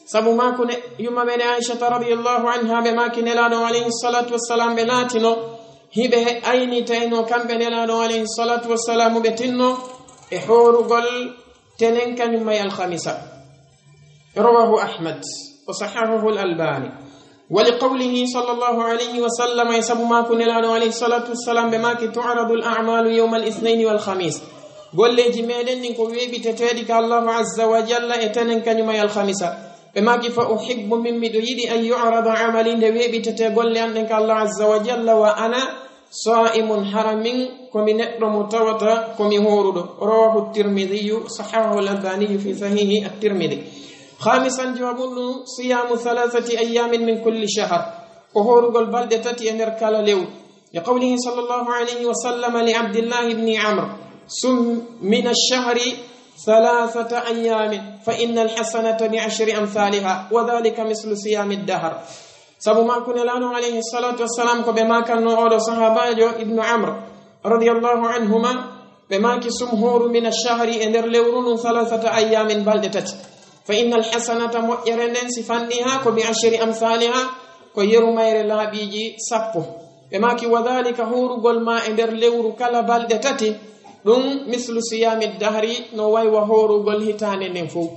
Sabu maaku ne, yumma men Aishata radiyallahu anha, ɓe maaki Nelaaɗo alayhi salatu wassalam ɓe laatino hiɓe aynitayno kamɓe Nelaaɗo alayhi salatu wassalam ɓe tinno e hoorugol tenen kañum e alkhamisa. Rawahu Ahmad wa sahahahu al-Albani. Wa li qawlihi sallallahu alayhi wa sallam, e sabu maaku Nelaaɗo alayhi salatu wassalam ɓe maaki, tu'radu al-a'malu yawma al-ithnayni wal khamis. Golleeji meɗen ɗin ko weeɓiteteeɗi ka Allahu azza wa jalla e tenen kañum e alkhamisa. Ɓe maaki, fa uhibbu, min miɗo yiɗi, an yu'rada amali, nde weeɓitete golle an ɗen ka Allah azza wa jalla, wa ana sa'imun, hara min ko mi neɗɗo mo tawata ko mi hooruɗo. Rawahu Tirmidhiyu, sahahahu al-Albaniyu fi sahihi at-Tirmidhi. Khamisan, joobun ɗum, siyamu thalathati ayyamin min kulli shahr. Ko hoorugol balɗe tati e nder kala lewru. Li qawlihi sallallahu alayhi wa sallam li Abdillahi ibni Amr, sum min ash-shahri thalathata ayyamin, fa inna al-hasanata bi ashri amthaliha, wa dhalika mislu siyami ad-dahr. Sabu maaku Nelaaɗo alayhi salatu wassalam ko ɓe maakanno oɗo sahabajo Ibnu Amr radiyallahu anhuma, ɓe maaki, sum, hooru, min ash-shahri, e nder lewru ndun, thalathata ayyamin, balɗe tati. Fa inna al-hasanata, moƴƴere nden, si fanɗi ha, ko bi ashri amthaliha, ko yeru mayre laaɓiiji sappo. Ɓe maaki, wa dhalika, hoorugol ma e nder lewru kala balɗe tati, ɗum mislu siyami dahri, no way wa hoorugol hitaande nden fow.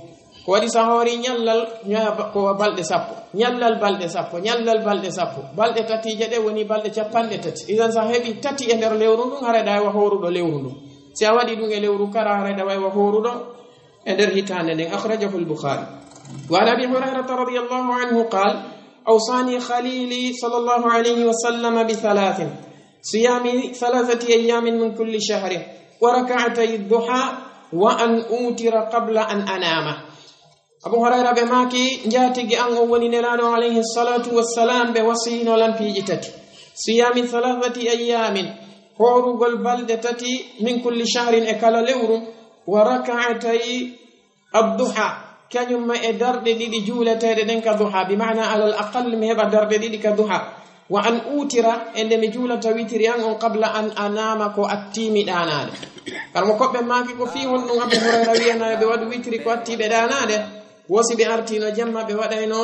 Ko waɗi sa hoori ñallal, ña ba-, ko wa balɗe sappo. Ñallal balɗe sappo, ñallal balɗe sappo. Balɗe tatiije ɗe woni balɗe capanɗe tati. Idan sa heɓi tati e nder lewru ndun, haray ɗa wa hooruɗo lewru ndun. Si a waɗi ɗum e lewru kala, haray ɗa way wa hooruɗo e nder hitaande nden. Akhrajahu al-Bukhari. Wa an Abi Hurayrata radiyallahu anhu qal, awsani khalili sallallahu alayhi wa sallam bi thalathin. Siyami thalathati ayyamin min kulli shahrin, wa rak'atay duha, wa an utira qabla an anama. Abu Hurayra ɓe maaki, njaatigi an on woni Nelaaɗo alayhi salatu wassalam, ɓe wasiyino lan piiji tati. Siyami thalathati ayyamin, hoorugol balɗe tati, min kulli shahrin, e kala lewru, wa rak'atay adduha, kañum ma e darɗe ɗiɗi juuleteeɗe ɗen ka duha, bi maana alal aqall mi heɓa darɗe ɗiɗi ka duha. Wa an utira, e nde mi juulata witiri an on, qabla an anama, ko attii mi ɗaanaade. Kala mo koɓɓe maaki ko fii honɗum Abu Hurayra wiyanaa ɓe waɗu witiri ko attii ɓe ɗaanaade, wo si ɓe artiino jemma ɓe waɗayno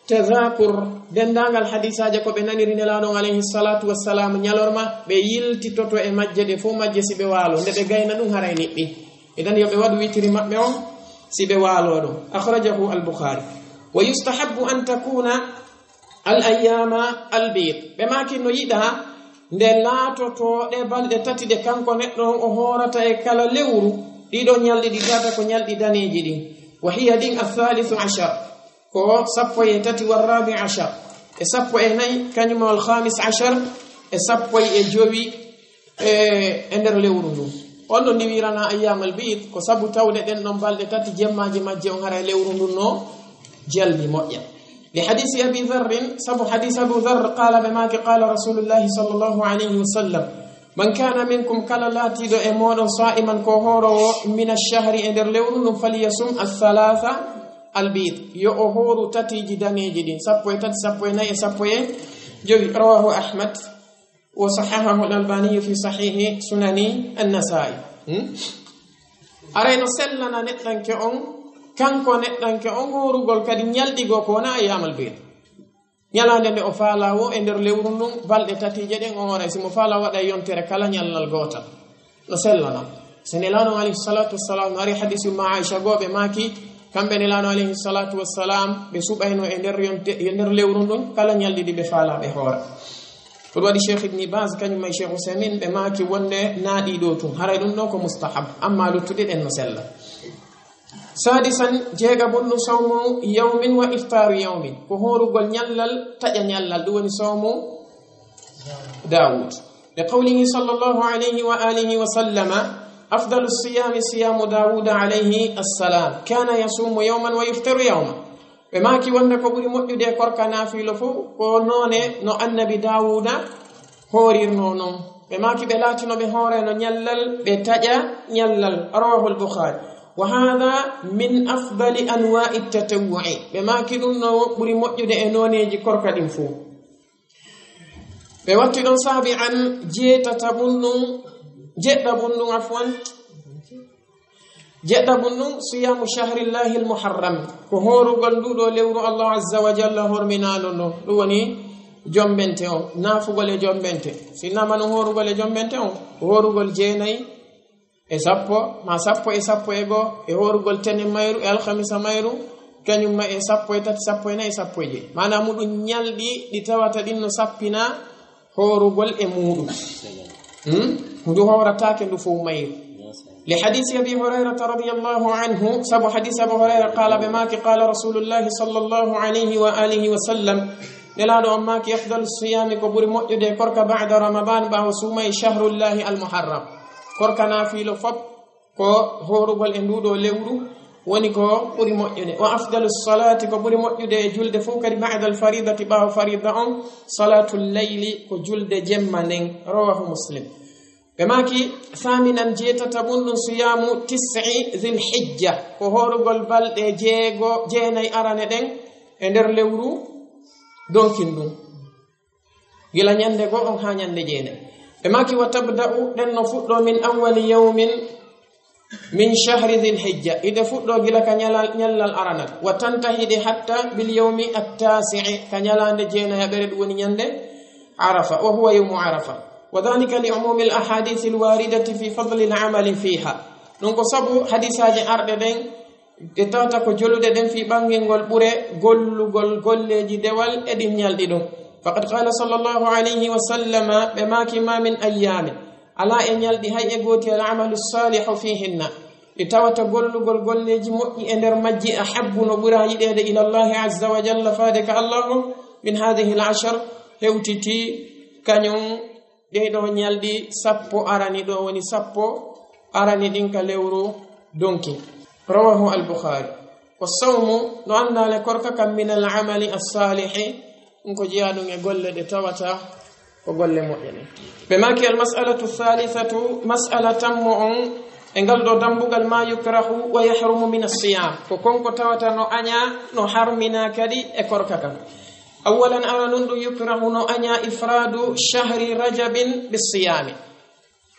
tadhakur, denndaangal hadiisaaje ko ɓe naniri Nelaaɗo on alayhi salatu wassalam ñalorma, ɓe yiltitoto e majje ɗe fow majje si ɓe waalo, nde ɓe gayna ɗum haray niɓɓi. Idan yo ɓe waɗu witiri maɓɓe on si ɓe waalo ɗum. Akhrajahu al-Bukhari. Wa yustahabbu an takuna al ayyama al-bid. Ɓe maaki no yiɗaa nde laatotoo ɗe balɗe tati ɗe kanko neɗɗo on o hoorata e kala lewru, ɗiɗo ñalɗi ɗi tata ko ñalɗi daneeji ɗin. Wa hiya ɗin al-thalithu ashar, ko sappo e tati, wa rabi ashar, e sappo e nayi, kañum al khamis ashar, e sappo e jowi e, e nder lewru ndun. On ɗon ni wiranaa ayyamal bid, ko sabu tawde ɗen ɗon balɗe tati jemmaaji majje on haray lewru ndun no jalbi moƴƴa. Li hadisi Abi Dharrin, sabu hadis Abu Dharr, qala ɓe maaki, qala Rasulullahi sallallahu alayhi wa sallam, man kana minkum, kala laatiiɗo e mooɗon, sa'iman ko hooroowo, min ash-shahri, e nder lewru ndun, falyasum ath-thalatha al-bid, yo o hooru tatiiji daneeji ɗin, sappo e tati, sappo e nayi e sappo e jowi. Rawahu Ahmad. Wa sahahahu al-Albani fi sahihi sunani an-Nasa'i. Hmm? Aray no sellana neɗɗanke on, kanko neɗɗanke on hoorugol kadi ñalɗi goo ko wona ayyamal bid. Ñalaande nde o faalaa wo e nder lewru ndun, balɗe tatiije ɗen o hooray, si mo faalaa waɗa yontere kala ñallal gootal. No sellana. Si Nelaaɗo alayhi salatu wassalam no ari hadisi Umma Aisha goo ɓe maaki, kamɓe Nelaaɗo alayhi salatu wassalam ɓe suɓayno e nder yonte, e nder lewru ndun, kala ñalɗi ɗi ɓe faalaa ɓe hoora. Ko ɗum waɗi Cheikh Ibn Baz, kañum e Cheikh Usaymin, ɓe maaki wonde naaɗi ɗo tun. Haray ɗum ɗo ko mustahab, amma luttuɗi ɗen no sella. Sadisan, jeegaɓun ɗum, sawmu yawmin wa iftaru yawmin. Ko hoorugol ñallal, taƴa ñallal. Ɗum woni sawmu Dawud. Li qawlihi sallallahu alayhi wa alihi wa sallama, afdalu siyami siyamu Dawuda alayhi assalam. Kana yasumu yawman wa yuftiru yawma. Ɓe maaki wonde ko ɓuri moƴƴude e korka naafiilo fow, ko noone no Annabi Daawuuda hoorirnoo non. Ɓe maaki ɓe laatino ɓe hoorayno ñallal, ɓe taƴa ñallal. Rawahul Bukhaari. Wa haadha min afdali anwaa'i tatawwu'i. Ɓe maaki ɗum no ɓuri moƴƴude e nooneeji korka ɗin fow. Ɓe watti ɗon saabi an jeetata ɓun ɗum, jeɗɗa ɓun ɗum, afwan. Jeɗɗa ɓun ɗum, siyaamu shahrillahi al-muharram. Ko hoorugol ndu ɗo lewru Allah azza wa jalla horminaano ndo. Ɗum woni jombente on, naafugol e jombente. Si namano hoorugol e jombente on, ko hoorugol jeenayi e sappo, ma sappo e sappo e goo, e hoorugol tene mayru, e alhamisa mayru, kañum ma e sappo e tati, sappo e nayi, sappo e joyi. Maanaam muɗum ñalɗi ɗi tawata ɗin no sappina hoorugol e muuɗum. Hmm? Ndu hoorataake ndu fow mayru. Li hadisi Abi Hurayrata radiyallahu anhu, sabu hadisi Abu Hurayra, qaala ɓe maaki, qaala Rasulullahi sallallahu alayhi wa alihi wa sallam, Nelaaɗo on maaki, afdalu siyaami, ko ɓuri moƴƴude e korka, ba'da Ramadan, ɓaawo suumay, shahrullahi al-muharram. Korka naafiilo fop, ko hoorugol e nduuɗo lewru woni ko ɓuri moƴƴude. Wa afdalu salaati, ko ɓuri moƴƴude e julde fof kadi, ba'da al-faridati, ɓaawo farida on, salaatul layli, ko julde jemma nden. Rawahu Muslim. Ɓe maaki, thaminan, jeetata ɓun ɗum, siyaamu tis'i dhil hijja, ko hoorugol balɗe jeego, jeenay arane ɗen e nder lewru donkin ɗum. Gila ñande goo on haa ñande jeenay. Ɓe maaki, wa tabda'u, ɗen no fuɗɗo, min awwali yawmin min shahri dhil hijja. Iɗe fuɗɗo gila ka ñalal, ñallal aranal. Wa tantahi, ɗe hatta, bil yawmi at-tasi'i, ka ñalaande jeenayaɓere, ɗum woni ñande Arafa. Wa huwa yawmu Arafa. Wa dhalika li umumi al-ahadithi al-waridati fi fadli al-amali fiha. Ɗum ko sabu hadisaaji arɗe ɗen, ɗe tawata ko joluɗe ɗen fii ɓangingol ɓure gollugol golleeji dewal e ɗin ñalɗi ɗum. Faqad qala sallallahu alayhi wa sallama, ɓe maaki, ma min ayyamin, alaa e ñalɗi hay e gooti, al amalu salihu fihinna, ɗi tawata gollugol golleeji moƴƴi e nder majji, ahabbu, no ɓura yiɗeede, ila Allahi azza wa jalla, faade ka Allahu, min hadhihi al ashar, hewtiti kañum ɗee ɗoo ñalɗi sappo arani ɗoo, woni sappo arani ɗin ka lewru donki. Rawahu al-Bukhari. Ko sawmu no anndaale korka kan, min al-amali as-salihi, ɗum ko jeyaa ɗum e golle ɗe tawata ko golle moƴƴe ɗen. Ɓe maaki, al-mas'alatu thalithatu, mas'ala tammo on e ngal ɗoo dambugal, ma yukrahu wa yahrumu min as-siyam, ko kon ko tawata no añaa, no harminaa kadi e korka kan. Awalan, aranun ɗum, yukrahu, no añaa, ifraadu shahri rajabin bisiyaami,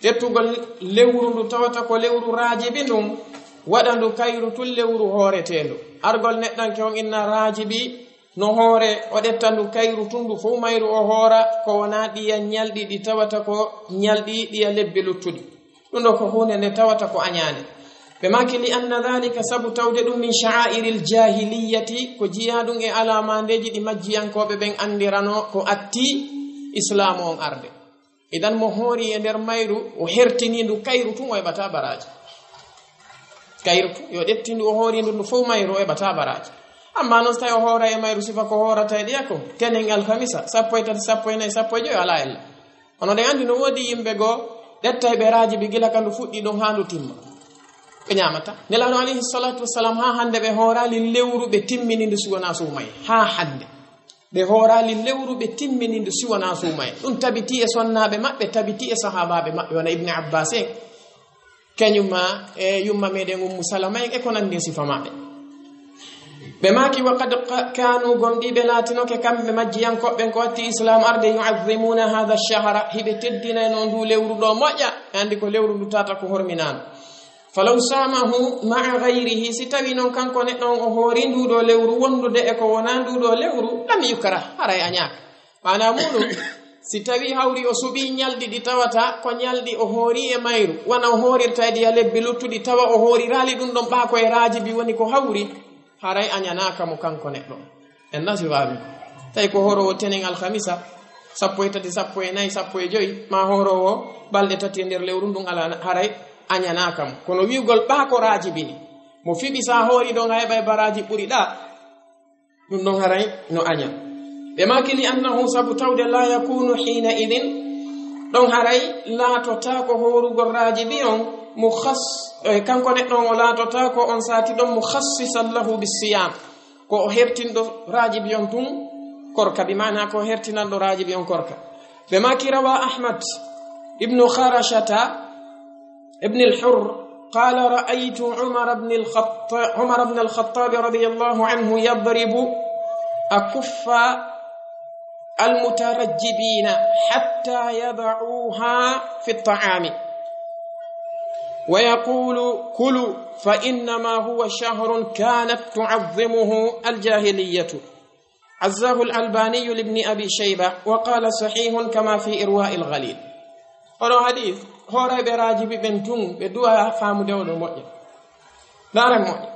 ƴettugol lewru ndu tawata ko lewru raajibi ndun, waɗa ndu kayru tun lewru hooreteendu. Argol neɗɗanke on inna raajibi no hoore, o ƴetta ndu kayru tun, ndu fow mayru o hoora, ko wonaa ɗiya ñalɗi ɗi tawata ko ñalɗi ɗiya lebbi luttuɗi. Ɗum ɗo ko huunde nde tawata ko añaande. Ɓe maaki, li anna dhalika, sabu tawde ɗum, min sha'aa'iril jaahiliyyati, ko jiyaa ɗum e alaamandeeji ɗi majjiyankooɓe ɓen anndirano ko atti islaamu on arde. Idan mo hoori e nder mayru, o hertini ndu kayru tun, o heɓata baraaji. Kayru tun, yo ƴetti ndu, o hoori ndu, ndu fow mayru, o heɓata baraaji. Amma non, so tawi o hoora e mayru sifa ko hoorata e ɗiya ko, tenen, alkamisa, sappo e tati, sappo e nayi, sappo e joyi, alaa ella. Kono ɗen anndi no woodi yimɓe goo, ƴettay ɓe raajibi gila ka ndu fuɗɗi ɗon haa ndu timma. Ɓe ñaamata. Nelaaɗo alayhi salatu wassalam, haa hannde ɓe hooraali lewru ɓe timmini ndu si wonaa suumaye. Haa hannde. Ɓe hooraali lewru ɓe timmini ndu si wonaa suumaye. Ɗum tabitii e sonnaaɓe maɓɓe, tabitii e sahaabaaɓe maɓɓe, wona Ibn Abbas en. Kañum ma e yumma meɗen Ummu Salama en e ko nanndi e sifa maɓɓe. Ɓe maaki, wa qad qa-, kaanu, gomɗii ɓe laatinoke kamɓe majjiyankooɓe ɓen ko watti Islaam arde, yu'azzimuuna haadha shahra, hiɓe teddinayno ndu lewru ɗo moƴƴa, ɓe anndi ko lewru ndu tata ko horminaano. Falaw saamahu ma'a ghayrihi, si tawi non kanko neɗɗo on o hoori ndu ɗo lewru wondude e ko wonaa ndu ɗo lewru, lam yukrah, haray añaaka. Maanaa muuɗum, si tawii hawri o suɓii ñalɗi ɗi tawata ko ñalɗi o hoori e mayru, wano o hoorirta e ɗiya lebbi luttuɗi, tawa o hooriraali ɗum ɗon ɓaa ko e raajibi woni ko hawri, haray añanaaka mo kanko neɗɗo. En nasibaami. Tawi ko hooroowo tenen alhamisa, sappo e tati, sappo e nayi, sappo e joyi, maa hooroowo balɗe tati e nder lewru ndun, alaa, haray añanaaka mo. Kono wi'ugol ɓaa ko raajibi ni, mo fiɓi sa hoori ɗon a heɓay baraaji ɓuri ɗaa, ɗum ɗon haray no aña. Ɓe maaki, li annahu, sabu tawde, la yakunu hiina idin, ɗon haray laatotaako hoorugol raajibi on, mukhas-, eh, kanko neɗɗo on o laatotaako on saati ɗon mukhassisan lahu bisiyam, ko o hertinɗo raajibi on tun korka, bi maana ko o hertinanɗo raajibi on korka. Ɓe maaki, rawa Ahmad ibnu Kharashata, ابن الحر قال: رأيت عمر بن الخطاب، عمر بن الخطاب رضي الله عنه يضرب أكف المترجبين حتى يضعوها في الطعام ويقول: كلوا فإنما هو شهر كانت تعظمه الجاهلية. عزاه الألباني لابن أبي شيبة وقال: صحيح كما في إرواء الغليل. Oɗo hadis, hoorayɓe raajibi ɓen tun, ɓe duwa faamude oɗo moƴƴa. Ndaaren moƴƴa.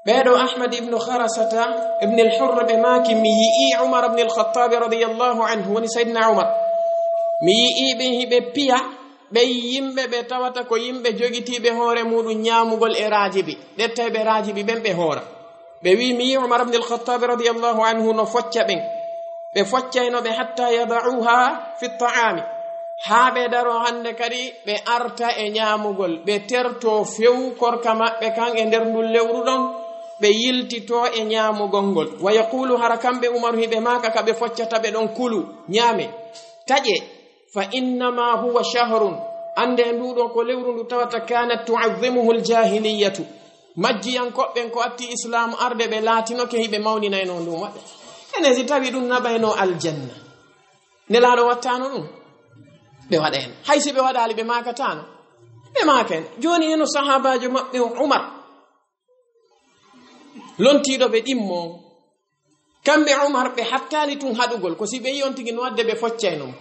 Ɓeeɗo Ahmad ibnu Kharasata ibn al-Hurr ɓe maaki, mi yi'ii Umar ibn al-Khattabi radiyallahu anhu, woni Sayyidina Umar. Mi yi'ii ɓe hiɓe piya ɓen yimɓe ɓe tawata ko yimɓe jogitiiɓe hoore muuɗum ñaamugol e raajibi. Ƴettay ɓe raajibi ɓen ɓe hoora. Ɓe wi'i, mi yi'i Umar ibn al-Khattab radiyallahu anhu no focca ɓen. Ɓe foccayno ɓe hatta yada'uha fi ta'ami. Haa ɓe daro hannde kadi ɓe arta e ñaamugol. Ɓe terto few korka maɓɓe kan e nder ndun lewru ɗon. Ɓe yiltito e ñaamugol ngol. Wa yaqulu, hara kamɓe Umaru hiɓe maaka ka ɓe foccata ɓe ɗon, kulu, ñaame, taƴe. Fa innama huwa shahrun. Annde ndu ɗo ko lewru ndu tawata kanat tu'azzimuhu al-jahiliyatu. Majjiyankooɓe ɓen ko atti Islaam arde ɓe laatinoke hiɓe mawninayno ndu maɓɓe. Enen si tawi ɗum naɓayno aljanna, Nelaaɗo wattaano ɗum? Ɓe waɗa hen. Hay si ɓe waɗaali ɓe maakataano? Ɓe maaka hen. Jooni heno sahaabaajo maɓɓe on Umar, lontiiɗo ɓe ɗimmo on. Kamɓe Umar ɓe hattaali tun haɗugol, ko si ɓe yi'i on tigi no wadde ɓe foccayno mo.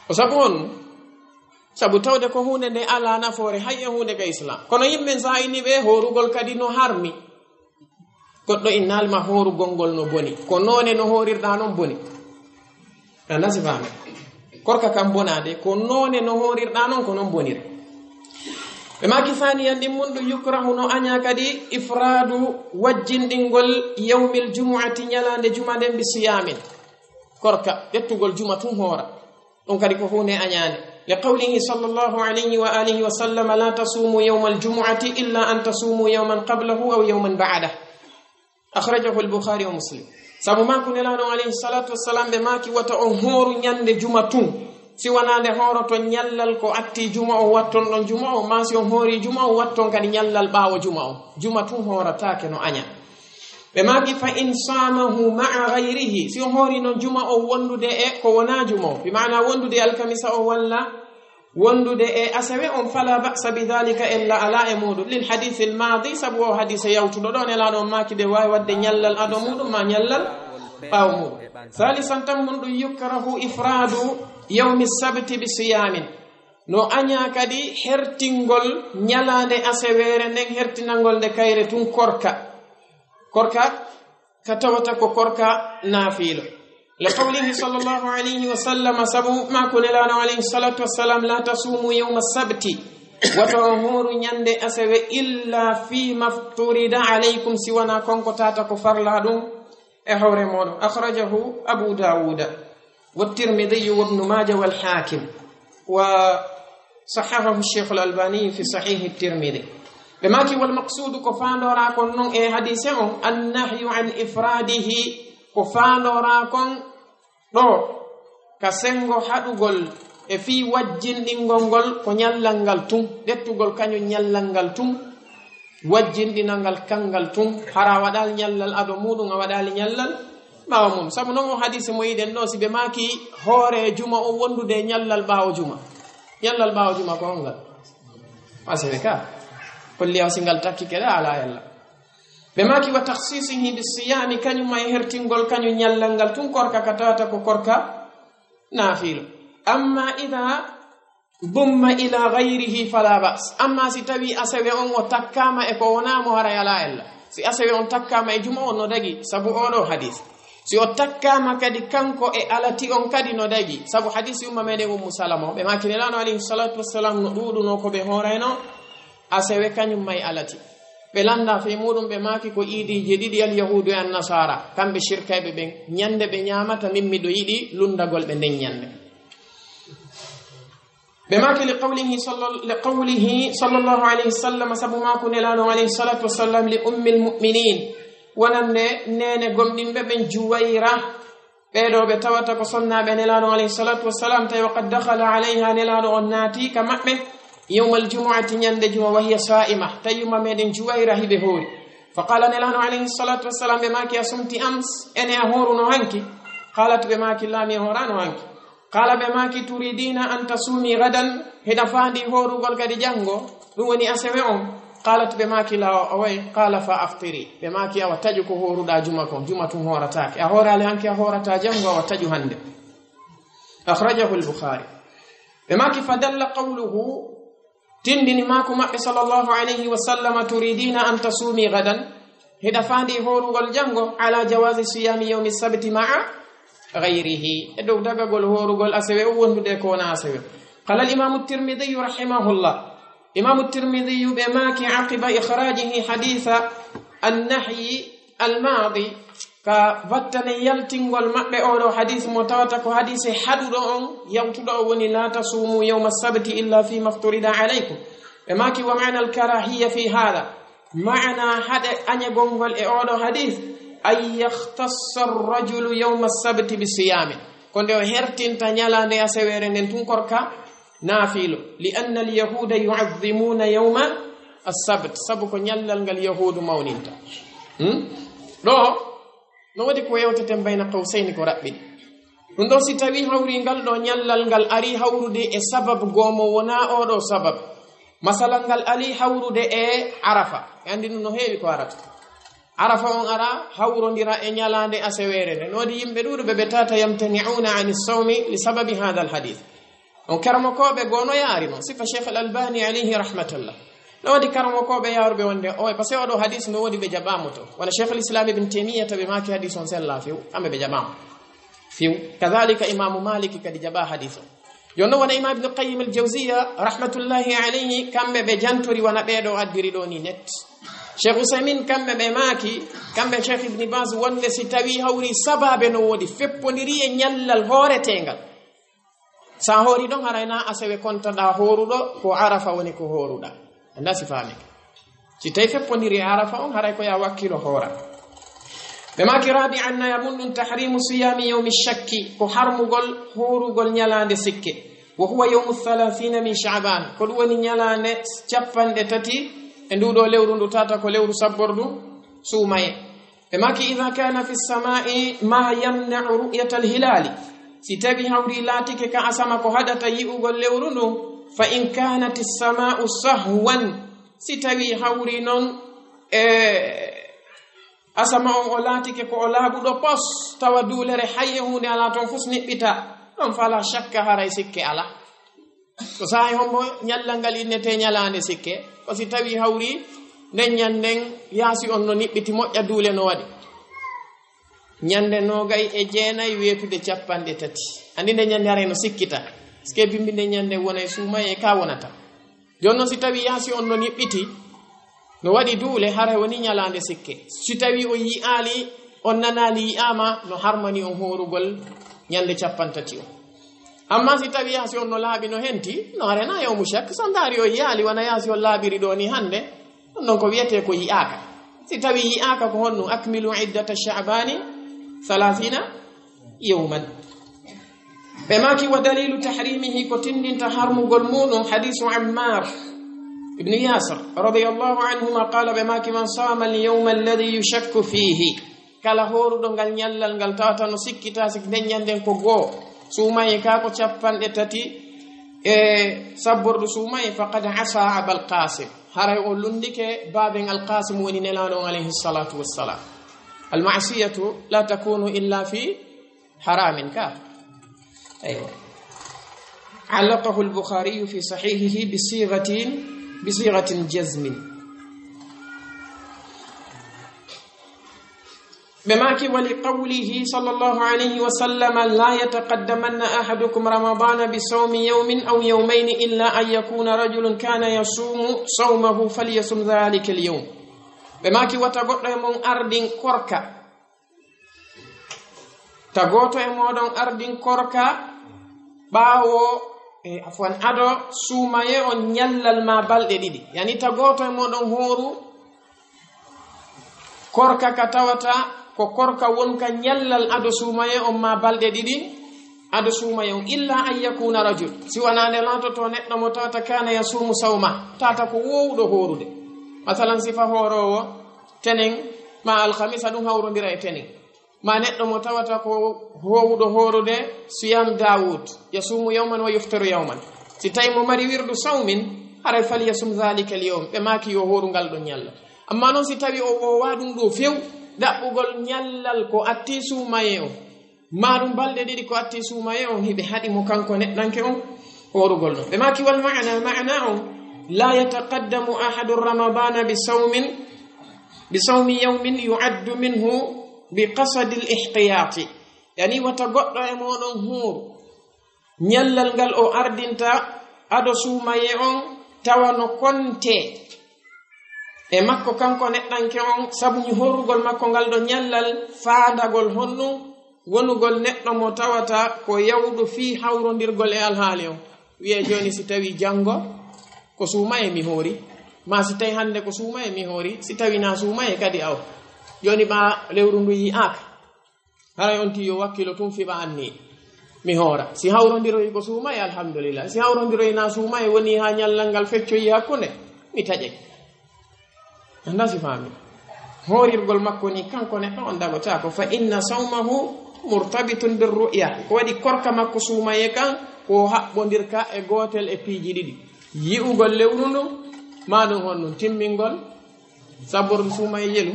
Ko sabu on, sabu tawde ko huunde nde alaa nafoore hay e huunde ka Islaam. Kono yimɓe sa ini ɓe, hoorugol kadi no harmi. Goɗɗo innaali ma hoorugol ngol no boni. Ko noone no hoorirɗaa non boni. A nasibaama. Korka kam bonaade, ko noone no hoorirɗaa non ko non boniri. Ɓe maaki, saaniyan ɗin mun ɗum, yukrahu no añaa kadi ifraadu wajjinɗingol yawmil jumu'ati, ñalaande juma nden, bi siyaamin, korka, ƴettugol juma tun hoora. Ɗum kadi ko huunde añaande. Li qawlihi sallallahu alayhi wa alihi wa sallam, la tasumu yawmal jumu'ati illa an tasumu yawman qablahu aw yawman ba'dah. Akhrajahu al-Bukhari wa Muslim. Sabu makko Nelaaɗo alayhi salatu wassalam ɓe maaki, wata on hooru ñande juma tun, si wanaa nde hooroton ñallal ko atti juma o, watton ɗon juma o, maa si on hoori juma o, watton kadi ñallal ɓaawo juma o. Juma tun hoorataake no aña. Ɓe maaki, "Fa in saamahu ma'a ghayrihi," si o hoori noon juma o wondude e ko wonaa juma o, bi maana wondude e alkamisa o walla wondude e asewe on, "fala ba'sa bi dhalika," ella alaa e muuɗum, "lil hadithil maadi," sabu o hadiise yawtuɗo ɗo, Nelaaɗo on maaki de waawi waɗde ñallal ado muuɗum ma ñallal ɓaawo muuɗum. Thalisan, tammunɗum, "yukrahu ifradu yawmi sabti bi siyamin," no añaa kadi hertingol ñalaande aseweere nden, hertinangol nde kayre tun korka. Korka ka tawata ko korka naafiilo. Li qawlihi sallallahu alayhi wa sallam, sabu maaku Nelaaɗo alayhi salatu wassalam, "La tasumu yawma sabti," wata on hooru ñande asewe, "illa fi mafturida alaykum," si wonaa kon ko tawata ko farlaa ɗum e hoore mooɗon. Akhrajahu Abu Dawuda wa Tirmidhi wa Ibnu Maja wal Hakim wa sahahahu Sheikhul Albani fi Sahihi Tirmidhi. Ɓe maaki, "Wal maqsudu," ko faandoraa kon non e hadiise on, "annahyu an ifradihi," ko faandoraa kon ɗo ka sengo haɗugol e fii wajjinɗingol ngol ko ñallal ngal tun, ƴettugol kañum ñallal ngal tun, wajjinɗinal ngal kanngal tun, hara a waɗaali ñallal ado muuɗum, a waɗaali ñallal ɓaawo mum. Sabu non o hadiise mo yiɗen ɗo, si ɓe maaki hoore juma o wondude e ñallal ɓaawo juma, ñallal ɓaawo juma ko on ngal? Asewe ka. Holli aw si ngal takkike ɗa, alaa yalla. Ɓe maaki, "Wa takhsisihi bi siyami," kañum ma e hertingol kañum ñallal ngal tun korka ka tawata ko korka naafiilo. "Amma idha dumma ila ghayrihi fala ba's." Amma si tawi asewe on o takkaama e ko wonaa mo, haray alaa ella. Si asewe on takkaama e juma on, no dagi, sabu oo ɗoo hadiis. Si o takkaama kadi kanko e alati on kadi, no dagi, sabu hadiis yumma meɗen Ummu Salama o, ɓe maaki Nelaaɗo alayhi salatu wassalam no ɗuuɗunoo ko ɓe hoorayno asewe kañum ma e alati. Ɓe lannda fii muuɗum, ɓe maaki ko iidiiji ɗiɗi, al yahuudu e an nasaara, kamɓe shirkayɓe ɓen, ñande ɓe ñaamata, min miɗo yiɗi lunndagol ɓe nden ñande. Ɓe maaki li qawlihi sallal-, li qawlihi sallallahu alayhi wa sallam, sabu maaku Nelaaɗo alayhi salatu wassalam, li ummil mu'minin, wonande neene gomɗinɓe ɓen Juwayra, ɓee ɗoo ɓe tawata ko sonnaaɓe Nelaaɗo alayhi salatu wassalam, tawi wa qad dakhala alayha, Nelaaɗo on naati ka maɓɓe, yawmal jumu'ati, ñande juma, wa hiya sa'ima, tawi yumma meɗen Juwayra hiɓe hoori. Fa qala, Nelaaɗo alayhi salatu wassalam, ɓe maaki, a sumti ams, ene a hooruno hanki? Qalat, ɓe maaki, laa, mi hooraano hanki. Qala, ɓe maaki, turidina an tasumi gadan, hiɗa faandi hoorugol kadi janngo, ɗum woni asewe on? Qalat, ɓe maaki, laa, o way. Qala, fa aftiri, ɓe maaki, awa taƴu ko hooruɗaa juma kon, juma tun hoorataake. A hooraali hanki, a hoorata janngo, awa taƴu hannde. Akhrajahu al-Bukhari. Ɓe maaki, fa dalla qawluhu, tindini maaku maɓɓe sallallahu alayhi wa sallam, turidina an tasumi gadan, hiɗa faandi hoorugol janngo, ala jawazi siyami yawmi sabti ma'a gayrihi, e dow dagagol hoorugol asewe o wondude ko wona asewe. Qala al-Imamu Tirmidhi rahimahullah. Imamu Tirmidhi ɓe maaki, aqiba ikhrajihi haditha an-nahyi al-madi, ka battane yaltingol maɓɓe oo ɗoo hadiis mo tawata ko hadiise haɗuɗo on, yawtuɗo on woni, la tasumu yawma sabti illa fi mafturida alaykum. Ɓe maaki, wa ma'na al-karahiya fi hada, maana haɗe añegol ngol e oo ɗoo hadiis, an yakhtassa ar-rajulu yawma sabti bi siyami, ko nde o hertinta ñalaande aseweere nden tun korka naafiilo, li anna al-yahuda yu'azzimuna yawma as-sabt, sabu ko ñallal ngal yahuudu mawninta. Hmm? Ɗoo, no waɗi ko yewteten bayna qawsayni ko raɓɓiɗi. Ɗum ɗoo, si tawii hawri ngal ɗoo ñallal ngal arii hawrude e sabab goo mo wonaa oo ɗoo sabab. Masalan, ngal arii hawrude e Arafa. E anndi ɗum no heewi ko arata. Arafa on ara hawrondira e ñalaande aseweere nde. No waɗi yimɓe ɗuuɗuɓe ɓe tawata yamtani'una ani sawmi li sababi hada al hadith. On karamokooɓe goo no yaari non. Sifa Cheikh al Albani alayhi rahmatullah. No waɗi karamokooɓe yaaruɓe wonde, o, parce que oo ɗoo hadis no waɗi ɓe jaɓaama to. Wona Cheikh al Islam Ibn Taymiyyah tawi maaki hadis on sella few, kamɓe ɓe jaɓaama few. Kadhalika Imamu Maliki kadi jaɓaa hadis on. Jooni non wona Imam Ibn Qayyim al Jawziyya rahmatullahi alayhi, kamɓe ɓe jantori wona ɓee ɗoo addiri ɗoo ni net. Cheikh Usaymin, kamɓe ɓe maaki, kamɓe Cheikh Ibn Baz, wonde si tawii hawri sabaabe no woodi, feppondirii e ñallal hooreteengal. Sa hoori ɗon, haray na asewe kontaɗaa hooruɗo, ko Arafa woni ko hooruɗaa. Anndaa si faami. Si tawi feppondiri e Arafa on, haray ko ya wakkilo hoora. Ɓe maaki, rabi'an, nayaɓun ɗum, tahrimu siyami yawmi shakki, ko harmugol hoorugol ñalaande sikke. Wa huwa yawmu thalathina min Sha'ban, ko ɗum woni ñalaande capanɗe tati e ndu ɗoo lewru, ndu tawata ko lewru sabbordu suumaye. Ɓe maaki, "Idha kana fi samai ma yamna'u ru'yata al-hilali." Si tawi hawri laatike ka asama ko haɗata yi'ugol lewru ndun, fa in kanat as-sama'u sahwan, si tawi hawri non e asama on o laatike ko o laaɓuɗo pos, tawa duulere hay e huunde alaa ton, fus niɓɓita, ɗon fala shakka, haray sikke alaa. Ko saa'i hombo ñallal ngal innetee ñalaande sikke? Ko si tawi hawri nden ñanden yaasi on no niɓɓiti, moƴƴa duule no waɗi. Ñande noogay e jeenay weetude capanɗe tati. Andi nde ñande haray no sikkita. Sike bimbi nde ñande wonay suumayee ka wonata. Jooni non si tawi yaasi on no niɓɓiti, no waɗi duule, haray woni ñalaande sikke. Si tawi o yi'aali, on nanaali yi'aama, no harmani on hoorugol ñande capantati on. Amma si tawi yaasi on no laaɓi no henti, no harana yawmu shak, so ndaari o yi'aali wona yaasi on laaɓiri ɗoo ni hande, ɗum ɗon ko wiyetee ko yi'aaka. Si tawi yi'aaka ko honɗum? Akmilu iddata sha'bani thalathina yawman. Ɓe maaki, "Wa dalilu tahrimihi," ko tinndinta harmugol muuɗum, hadiisu Ammar ibn Yasir radiyallahu anhuma qala, ɓe maaki, "Man sama al-yawma alladhi yushakku fihi," kala hooruɗo ngal ñallal ngal tawata no sikkita sik nden ñanden ko goo suumayee ka ko capanɗe tati e sabbordu suumayee, "faqad asa Abal Qasim," haray o lunndike baaben Al Qasim woni Nelaaɗo on alayhi salatu wassalam. Al ma'siyatu la takunu illa fi haramin ka. Aywa. Allaqahu al-Bukhari fi sahihihi bi sighatin, bi sighatin jazmin. Ɓe maaki, "Wa li qawlihi sallallahu alayhi wa sallam, la yataqaddamanna ahadukum ramadana bi sawmi yawmin aw yawmayni illa an yakuna rajulun kana yasumu sawmahu falyasum dhalika al-yawm." Ɓe maaki, "Wata goɗɗo e mon ardin korka." Ta gooto e mooɗon ardin korka ɓaawo, e, afwan, ado suumayee on ñallal maa balɗe ɗiɗi. Yani ta gooto e mooɗon hooru korka ka tawata ko korka wonka ñallal ado suumayee on maa balɗe ɗiɗi, ado suumayee on. Illa an yakuna rajul, si wonaa nde laatoto neɗɗo mo tawata kana yasumu sawma, tawata ko woowuɗo hoorude. Masalan, sifa hooroowo tenen maa alhamisa, ɗum hawrondira e tenen. Ma neɗɗo mo tawata ko hoowuɗo hoorude siyam Daawud, yasumu yawman wa yuftiru yawman. Si tawi mo mari wirdu sawmin, haray falyasum dhalika al-yawm, ɓe maaki yo hooru ngal ɗon ñallal. Amma non si tawi o woowaa ɗum ɗoo few, ɗaɓɓugol ñallal ko atti suumayee on, maa ɗum balɗe ɗiɗi ko atti suumayee on, hiɓe haɗi mo kanko neɗɗanke on hoorugol ɗon. Ɓe maaki wal ma'ana, ma'ana on, la yataqaddamu ahadun ramadana bi sawmin, bi sawmi yawmin yu'addu minhu bi qasadi al-ihtiyati. Yani wata goɗɗo e mooɗon hooru ñallal ngal o ardinta ado suumayee on, tawa no kontee e makko kanko neɗɗanke on, sabu mi hoorugol makko ngal ɗo ñallal faandagol honɗum, wonugol neɗɗo mo tawata ko yawɗo fii hawrondirgol e alhaali on. Wiyee jooni si tawi janngo ko suumayee mi hoori, maa si tawi hannde ko suumayee mi hoori, si tawi naa suumayee kadi aw. Jooni ɓaa lewru ndu yi'aaka. Haray on tii yo wakkilo tun fiɓa anni mi hoora. Si hawrondiroyi ko suumayee, alhamdulillah. Si hawrondiroyi naa suumayee, woni haa ñallal ngal feccoyi hakkunde, mi taƴay. Anndaa si faami. Hoorirgol makko ni kanko neɗɗo on dagotaako. Fa inna sawmahu murtabitun bir ru'ya. Ko waɗi korka makko suumayee kan, ko haɓɓondirka e gootel e piiji ɗiɗi. Yi'ugol lewru ndun, maa ɗum honɗum timmingol sabbordu suumayee jelu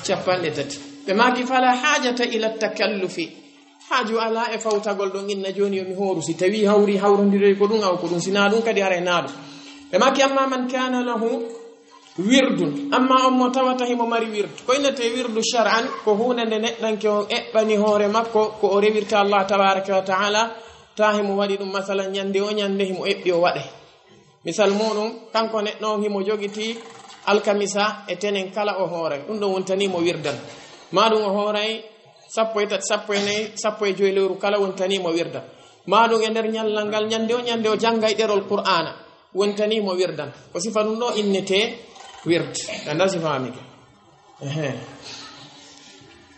capanɗe tati. Ɓe maaki, "Fala haajata ila takallufi." Haaju alaa e fawtagol ɗon inna jooni yo mi hooru. Si tawi hawri hawrondiroyi ko ɗum aw ko ɗum, si naa ɗum kadi haray naa ɗum. Ɓe maaki, "Amma man kana lahu wirdun," amma on mo tawata himo mari wirdu. Ko innetee wirdu shar'an, ko huunde nde neɗɗanke on eɓɓani hoore makko, ko o rewirta Allah tabaraka wa ta'ala, ta himo waɗi ɗum, masalan, ñande o ñande himo eɓɓi o waɗay. Misal muɗum, kanko neɗɗo on himo jogiti alkamisa e tenen kala o hooray. Ɗum ɗon wontanii mo wirdan. Maa ɗum o hooray sappo e tati, sappo e nayi, sappo e joy lewru kala wontanii mo wirdan. Maa ɗum e nder ñallal ngal ñande o ñande o janngay ɗerol Qur'aana, wontanii mo wirdan. Ko sifa ɗum ɗo innetee wird. Anndaa si faamike. Ehe.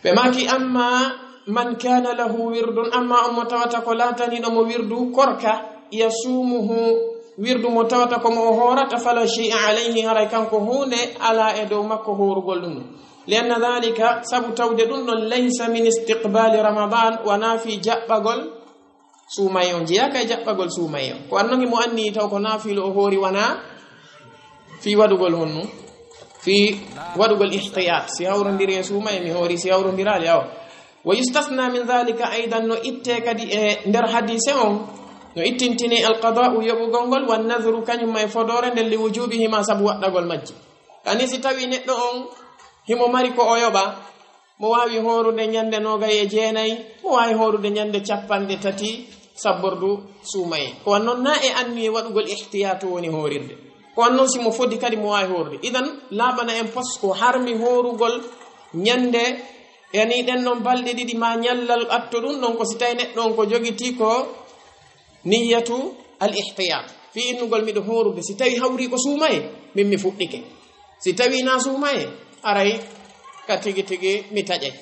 Ɓe maaki, "Amma man kana lahu wirdun," amma on mo tawata ko laataniiɗo mo wirdu korka, "yasumuhu wirdu mo tawata ko mo o hoorata, fala shay'a alayhi, haray kanko huunde alaa e dow makko hoorugol ɗum ɗum. Li anna dhalika, sabu tawde ɗum ɗon, laysa min istiqbali Ramadan, wanaa fii jaɓɓagol suumaye on, jeyaaka e jaɓɓagol suumaye on. Ko annon himo anni taw ko naafiilo o hoori, wanaa fii waɗugol honno? Fii waɗugol ihtiyat. Si hawrondiri e suumaye, mi hoori, si hawrondiraali, awa. Wa yustasna min dhalika aidan, no itte kadi e nder hadise on, no ittintini alqada'u, yoɓugol ngol, wan nadhru, kañum ma e fodoore nden, li wujubihima, sabu waɗɗagol majji. Kani si tawi neɗɗo on himo mari ko o yoɓa, mo waawi hoorude ñande noogay e jeenay, mo waawi hoorude ñande capanɗe tati sabbordu suumaye. Ko wan non na e anniye waɗugol ihtiyatu woni hoorirde. Ko wan non si mo fodi kadi mo waawi hoorude. Idan laaɓana en pos ko harmi hoorugol ñande, yani ɗen ɗon balɗe ɗiɗi ma ñallal atto ɗum ɗon, ko si tawi neɗɗo on ko jogitii ko niyyatu al ihtiyat, fii innugol miɗo hoorude, si tawi hawri ko suumaye, min mi fuɗɗike. Si tawi na suumaye, aray ka tigi tigi mi taƴay.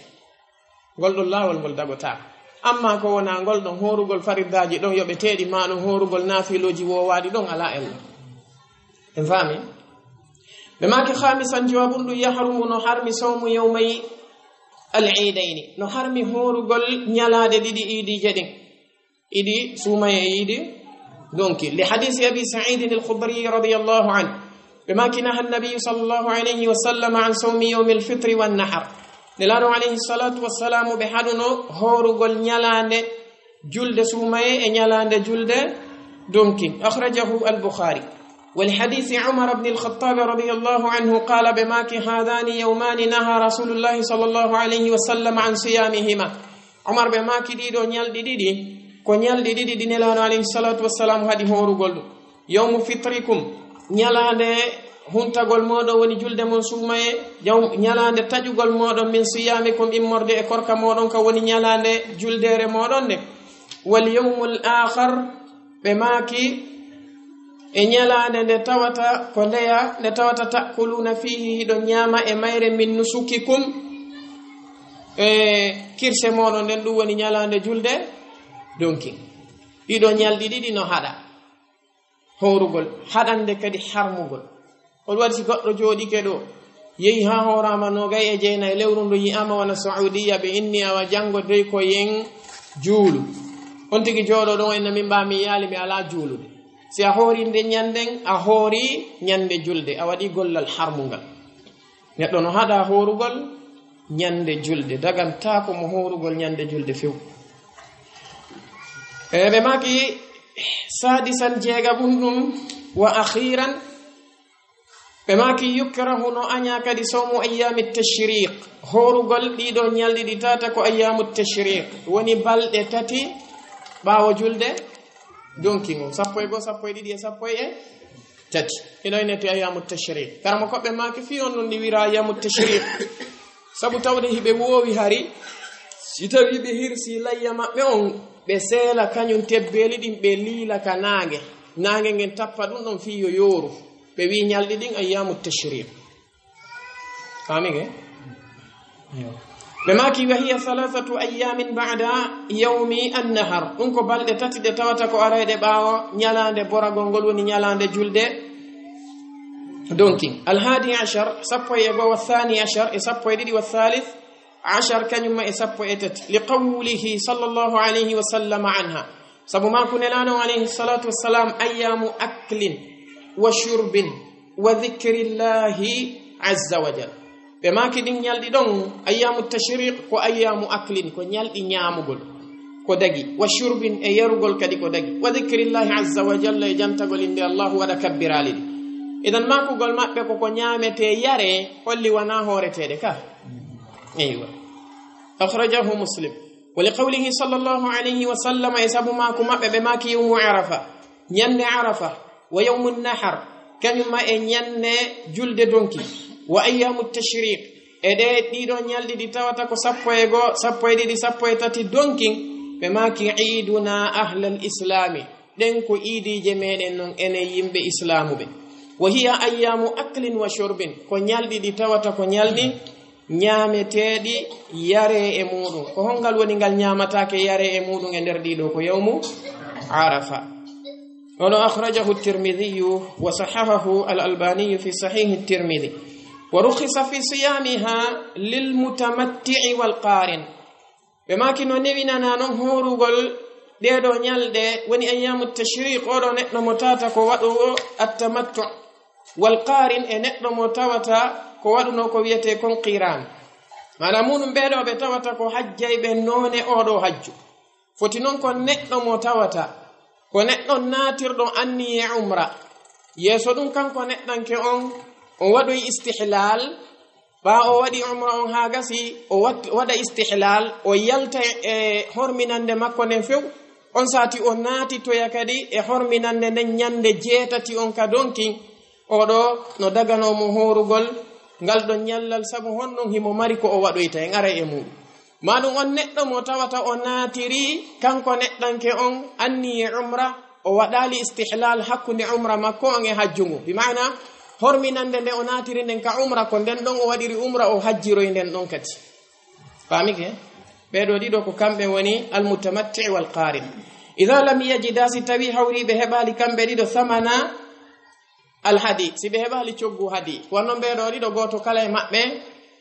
Ngol ɗon laawol ngol dagotaa. Amma ko wona ngol ɗon hoorugol fariddaaji ɗon yoɓeteeɗi, ma ɗon hoorugol naafilooji woowaaɗi ɗon, alaa ella. En faami? Ɓe maaki, khamisan, jawabun ɗum, yahrumu, no harmi, sawmu yawmay al iidayni, no harmi hoorugol ñalaaɗe ɗiɗi iidiije ɗin. Iidi suumaye e iidi donki. Li hadisi Abi Sa'idin al-Khudri radiyallahu anhu. Ɓe maaki, naha an-nabiyyu sallallahu alayhi wa sallam an sawmi yawmi al-fitri wan nahar. Nelaaɗo alayhi salatu wassalamu ɓe haɗuno hoorugol ñalaande julde suumaye e ñalaande julde donki. Akhrajahu al-Bukhari. Wa li hadisi Umar ibn al-Khattab radiyallahu anhu qala, ɓe maaki, hadani yawmani naha Rasulullahi sallallahu alayhi wa sallam an siyamihima. Umar ɓe maaki, ɗiɗo ñalɗi ɗiɗi, ko ñalɗi ɗiɗi ɗi Nelaaɗo alayhi salatu wassalamu haɗi hoorugol ɗum. Yawmu fitrikum, ñalaande huntagol mooɗon woni julde mon suumaye, yaw-, ñalaande taƴugol mooɗon min siyamikum, immorde e korka mooɗon ka woni ñalaande juldeere mooɗon nde. Wal yawmul akhar, ɓe maaki, e ñalaande nde tawata ko ndeya, nde tawata ta'kuluna fihi, hiɗon ñaama e mayre, min nusukikum, e kirse mooɗon ɗen, ɗum woni ñalaande julde donki. Ɗiɗo ñalɗi ɗiɗi no haɗa hoorugol, haɗande kadi harmugol. On waɗi si goɗɗo jooɗike ɗo, yehi haa hooraama noogay e jeenay lewru ndu, yi'aama wona Saudiya, ɓe inni awa janngo dey ko yen juulu. On tigi jooɗo ɗon, enna min mbaa mi yaali, mi alaa juulude. Si a hoori nde ñanden, a hoori ñande julde, a waɗi gollal harmungal. Neɗɗo no haɗa hoorugol ñande julde, dagantaako mo hoorugol ñande julde few. E ɓe maaki, sadisan, jeegaɓun ɗum, wa akhiran, ɓe maaki, yukrahu, no añaa kadi, sawmu ayyaami tashriq, hoorugol ɗiɗo ñalɗi ɗi tata ko ayyaamu tashriq, woni balɗe tati ɓaawo julde donki ngon, sappo e goo, sappo e ɗiɗi e sappo e tati. Ino innete ayyaamu tashriq. Karamoko ɓe maaki, fii on ɗum ni wira ayyaamu tashriq. Sabu tawde hiɓe woowi hari, si tawi ɓe hirsi layya maɓɓe on, ɓe seela kañum tebbeeli ɗin, ɓe liila ka naange. Naange ngen tappa ɗum ɗon fii yo yooru. Ɓe wii ñalɗi ɗin ayyaamu tashriq. Faami ke? Yo. Ɓe maaki, wa hiya thalathatu ayyamin ba'da yawmi an-nahar. Ɗum ko balɗe tati ɗe tawata ko arayɗe ɓaawo ñalaande boragol ngol, woni ñalaande julde donki. Al-hadi ashar, sappo e goo, wa thani ashar, e sappo e ɗiɗi, wa thalith ashar, kañum ma e sappo e tati. Li qawlihi sallallahu alayhi wa sallam anha. Sabu maaku Nelaaɗo alayhi salatu wassalam, ayyaamu aklin wa shurbin wa dhikrillahi azza wa jal. Ɓe maaki ɗin ñalɗi ɗon, ayyaamu tashriq ko ayyaamu aklin, ko ñalɗi ñaamugol, ko dagi, wa shurbin, e yarugol kadi ko dagi, wa dhikrillahi azza wa jalla, e jantagol innde Allahu waɗa kabbiraali ɗi. Idan maakugol maɓɓe ko ko ñaametee yaree, holli wanaa hooreteeɗe ka. Eywa. Akhrajahu Muslim. Wa li qawlihi sallallahu alayhi wa sallam, e sabu maaku maɓɓe ɓe maaki yawmu Arafa, ñande Arafa, wa yawmu nahar, kañum ma e ñande julde donki, wa ayyaamu tashriq, e ɗe ɗiɗo ñalɗi ɗi tawata ko sappo e goo, sappo e ɗiɗi, sappo e tati donkin, ɓe maaki iiduna ahlal islami, ɗen ko iidiije meɗen non enen yimɓe islaamu ɓe. Wa hiya ayyaamu aklin wa shurbin, ko ñalɗi ɗi tawata ko ñalɗi ñaameteeɗi yaree e muuɗum. Ko hongal woni ngal ñaamataake yaree e muuɗum e nder ɗiɗo? Ko yawmu Arafa. Ono akhrajahu Tirmidhi wa sahahahu al-Albani fi Sahih Tirmidhi. Wa rukhisa fi siyamiha lil mutamatti' wal qarin. Ɓe maaki no newinanaa non hoorugol ɗee ɗoo ñalɗe, woni ayyamu tashriq, oo ɗoo neɗɗo mo tawata ko waɗoowo attamattu, wal qarin, e neɗɗo mo tawata ko waɗunoo ko wiyetee kon qiran. Maanaa muuɗum ɓee ɗoo ɓe tawata ko hajjayɓe noone oo ɗoo hajju. Foti non ko neɗɗo mo tawata ko neɗɗo naatirɗo anniyee umra. Yeeso ɗum kanko neɗɗanke on, o waɗoyi istihlal. Ɓaa o waɗi umra on haa gasi, o wat-, waɗa istihlal, o yalta e horminande makko nden few. On saati o naatitoya kadi e horminande nden ñande jeetati on ka donkin. Oo ɗoo no daganoo mo hoorugol ngal ɗon ñallal, sabu honɗum? Himo mari ko o waɗoyta, en aray e muuɗum. Maa ɗum on neɗɗo mo tawata o naatiri, kanko neɗɗanke on, anniyee umra, o waɗaali istihlal hakkunde umra makko on e hajju ngun. Bi maana, horminande nde o naatiri nden ka umra, ko nden ɗon o waɗiri umra, o hajjiroyi nden ɗon kadi. Faamike? Ɓee ɗoo ɗiɗo ko kamɓe woni almutamatti wal qarin. Idha lam yajida, si tawi hawri ɓe heɓaali kamɓe ɗiɗo, thamana alhadi, si ɓe heɓaali coggu hadi, ko non ɓee ɗoo ɗiɗo, gooto kala e maɓɓe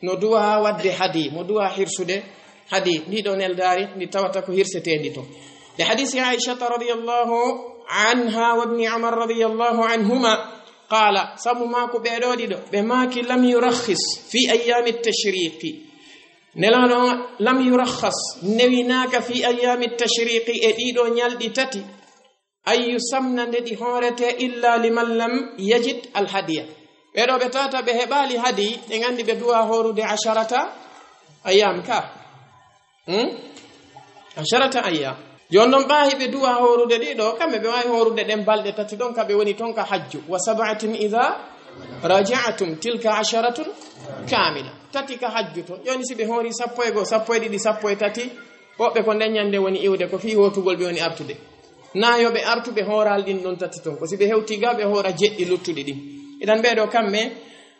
no duwa waɗde hadi, mo duwa hirsude hadi. Ndi ɗoo neldaari ndi tawata ko hirseteendi to. E hadiisi Aishata radiyallahu anha wa ibni Umar radiyallahu anhuma, qala, sabu maako ɓee ɗoo ɗiɗo, ɓe maaki, lam yurakhis fi ayyami tashriqi. Nelaaɗo on, lam yurakhas, newinaaka, fi ayyami tashriqi, e ɗii ɗoo ñalɗi tati, an yusamna, nde ɗi hoorete, illa liman lam yajid alhadiya. Ɓee ɗoo ɓe tawata ɓe heɓaali hadi, ɓe nganndi ɓe duwa hoorude asharata ayyam ka. Hmm? Asharata ayyam. Jooni non ɓaahi ɓe duwa hoorude ɗii ɗoo, kamɓe ɓe waawi hoorude ɗen balɗe tati ɗon ka ɓe woni ton ka hajju. Wa sab'atin idha raja'tum, tilka asharatun kamila. Tati ka hajju ton. Jooni si ɓe hoori sappo e goo, sappo e ɗiɗi, sappo e tati, woɓɓe ko nden ñande woni iwde, ko fii hootugol ɓe woni artude. Naa yo ɓe artu ɓe hooraali ɗin ɗon tati ton. Ko si ɓe hewtii gaa ɓe hoora jeɗɗi luttuɗi ɗin. Idan ɓee ɗoo kamɓe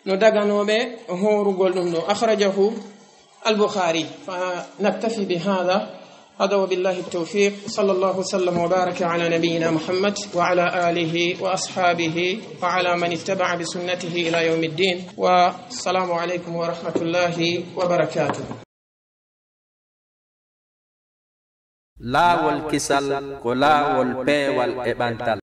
no daganooɓe hoorugol ɗum ɗoo. Akhrajahu al-Bukhari. Fa naktafi bi hadha. Hadha wa billahi tawfiq. Sallallahu sallam wa baraka ala nabiyyina Muhammad wa ala alihi wa ashabihi wa ala man ittaba'a bi sunnatihi ila yawmiddin. Wa assalamu alaikum wa rahmatullahi wa barakatuh. Laawol kisal ko laawol peewal e ɓantal.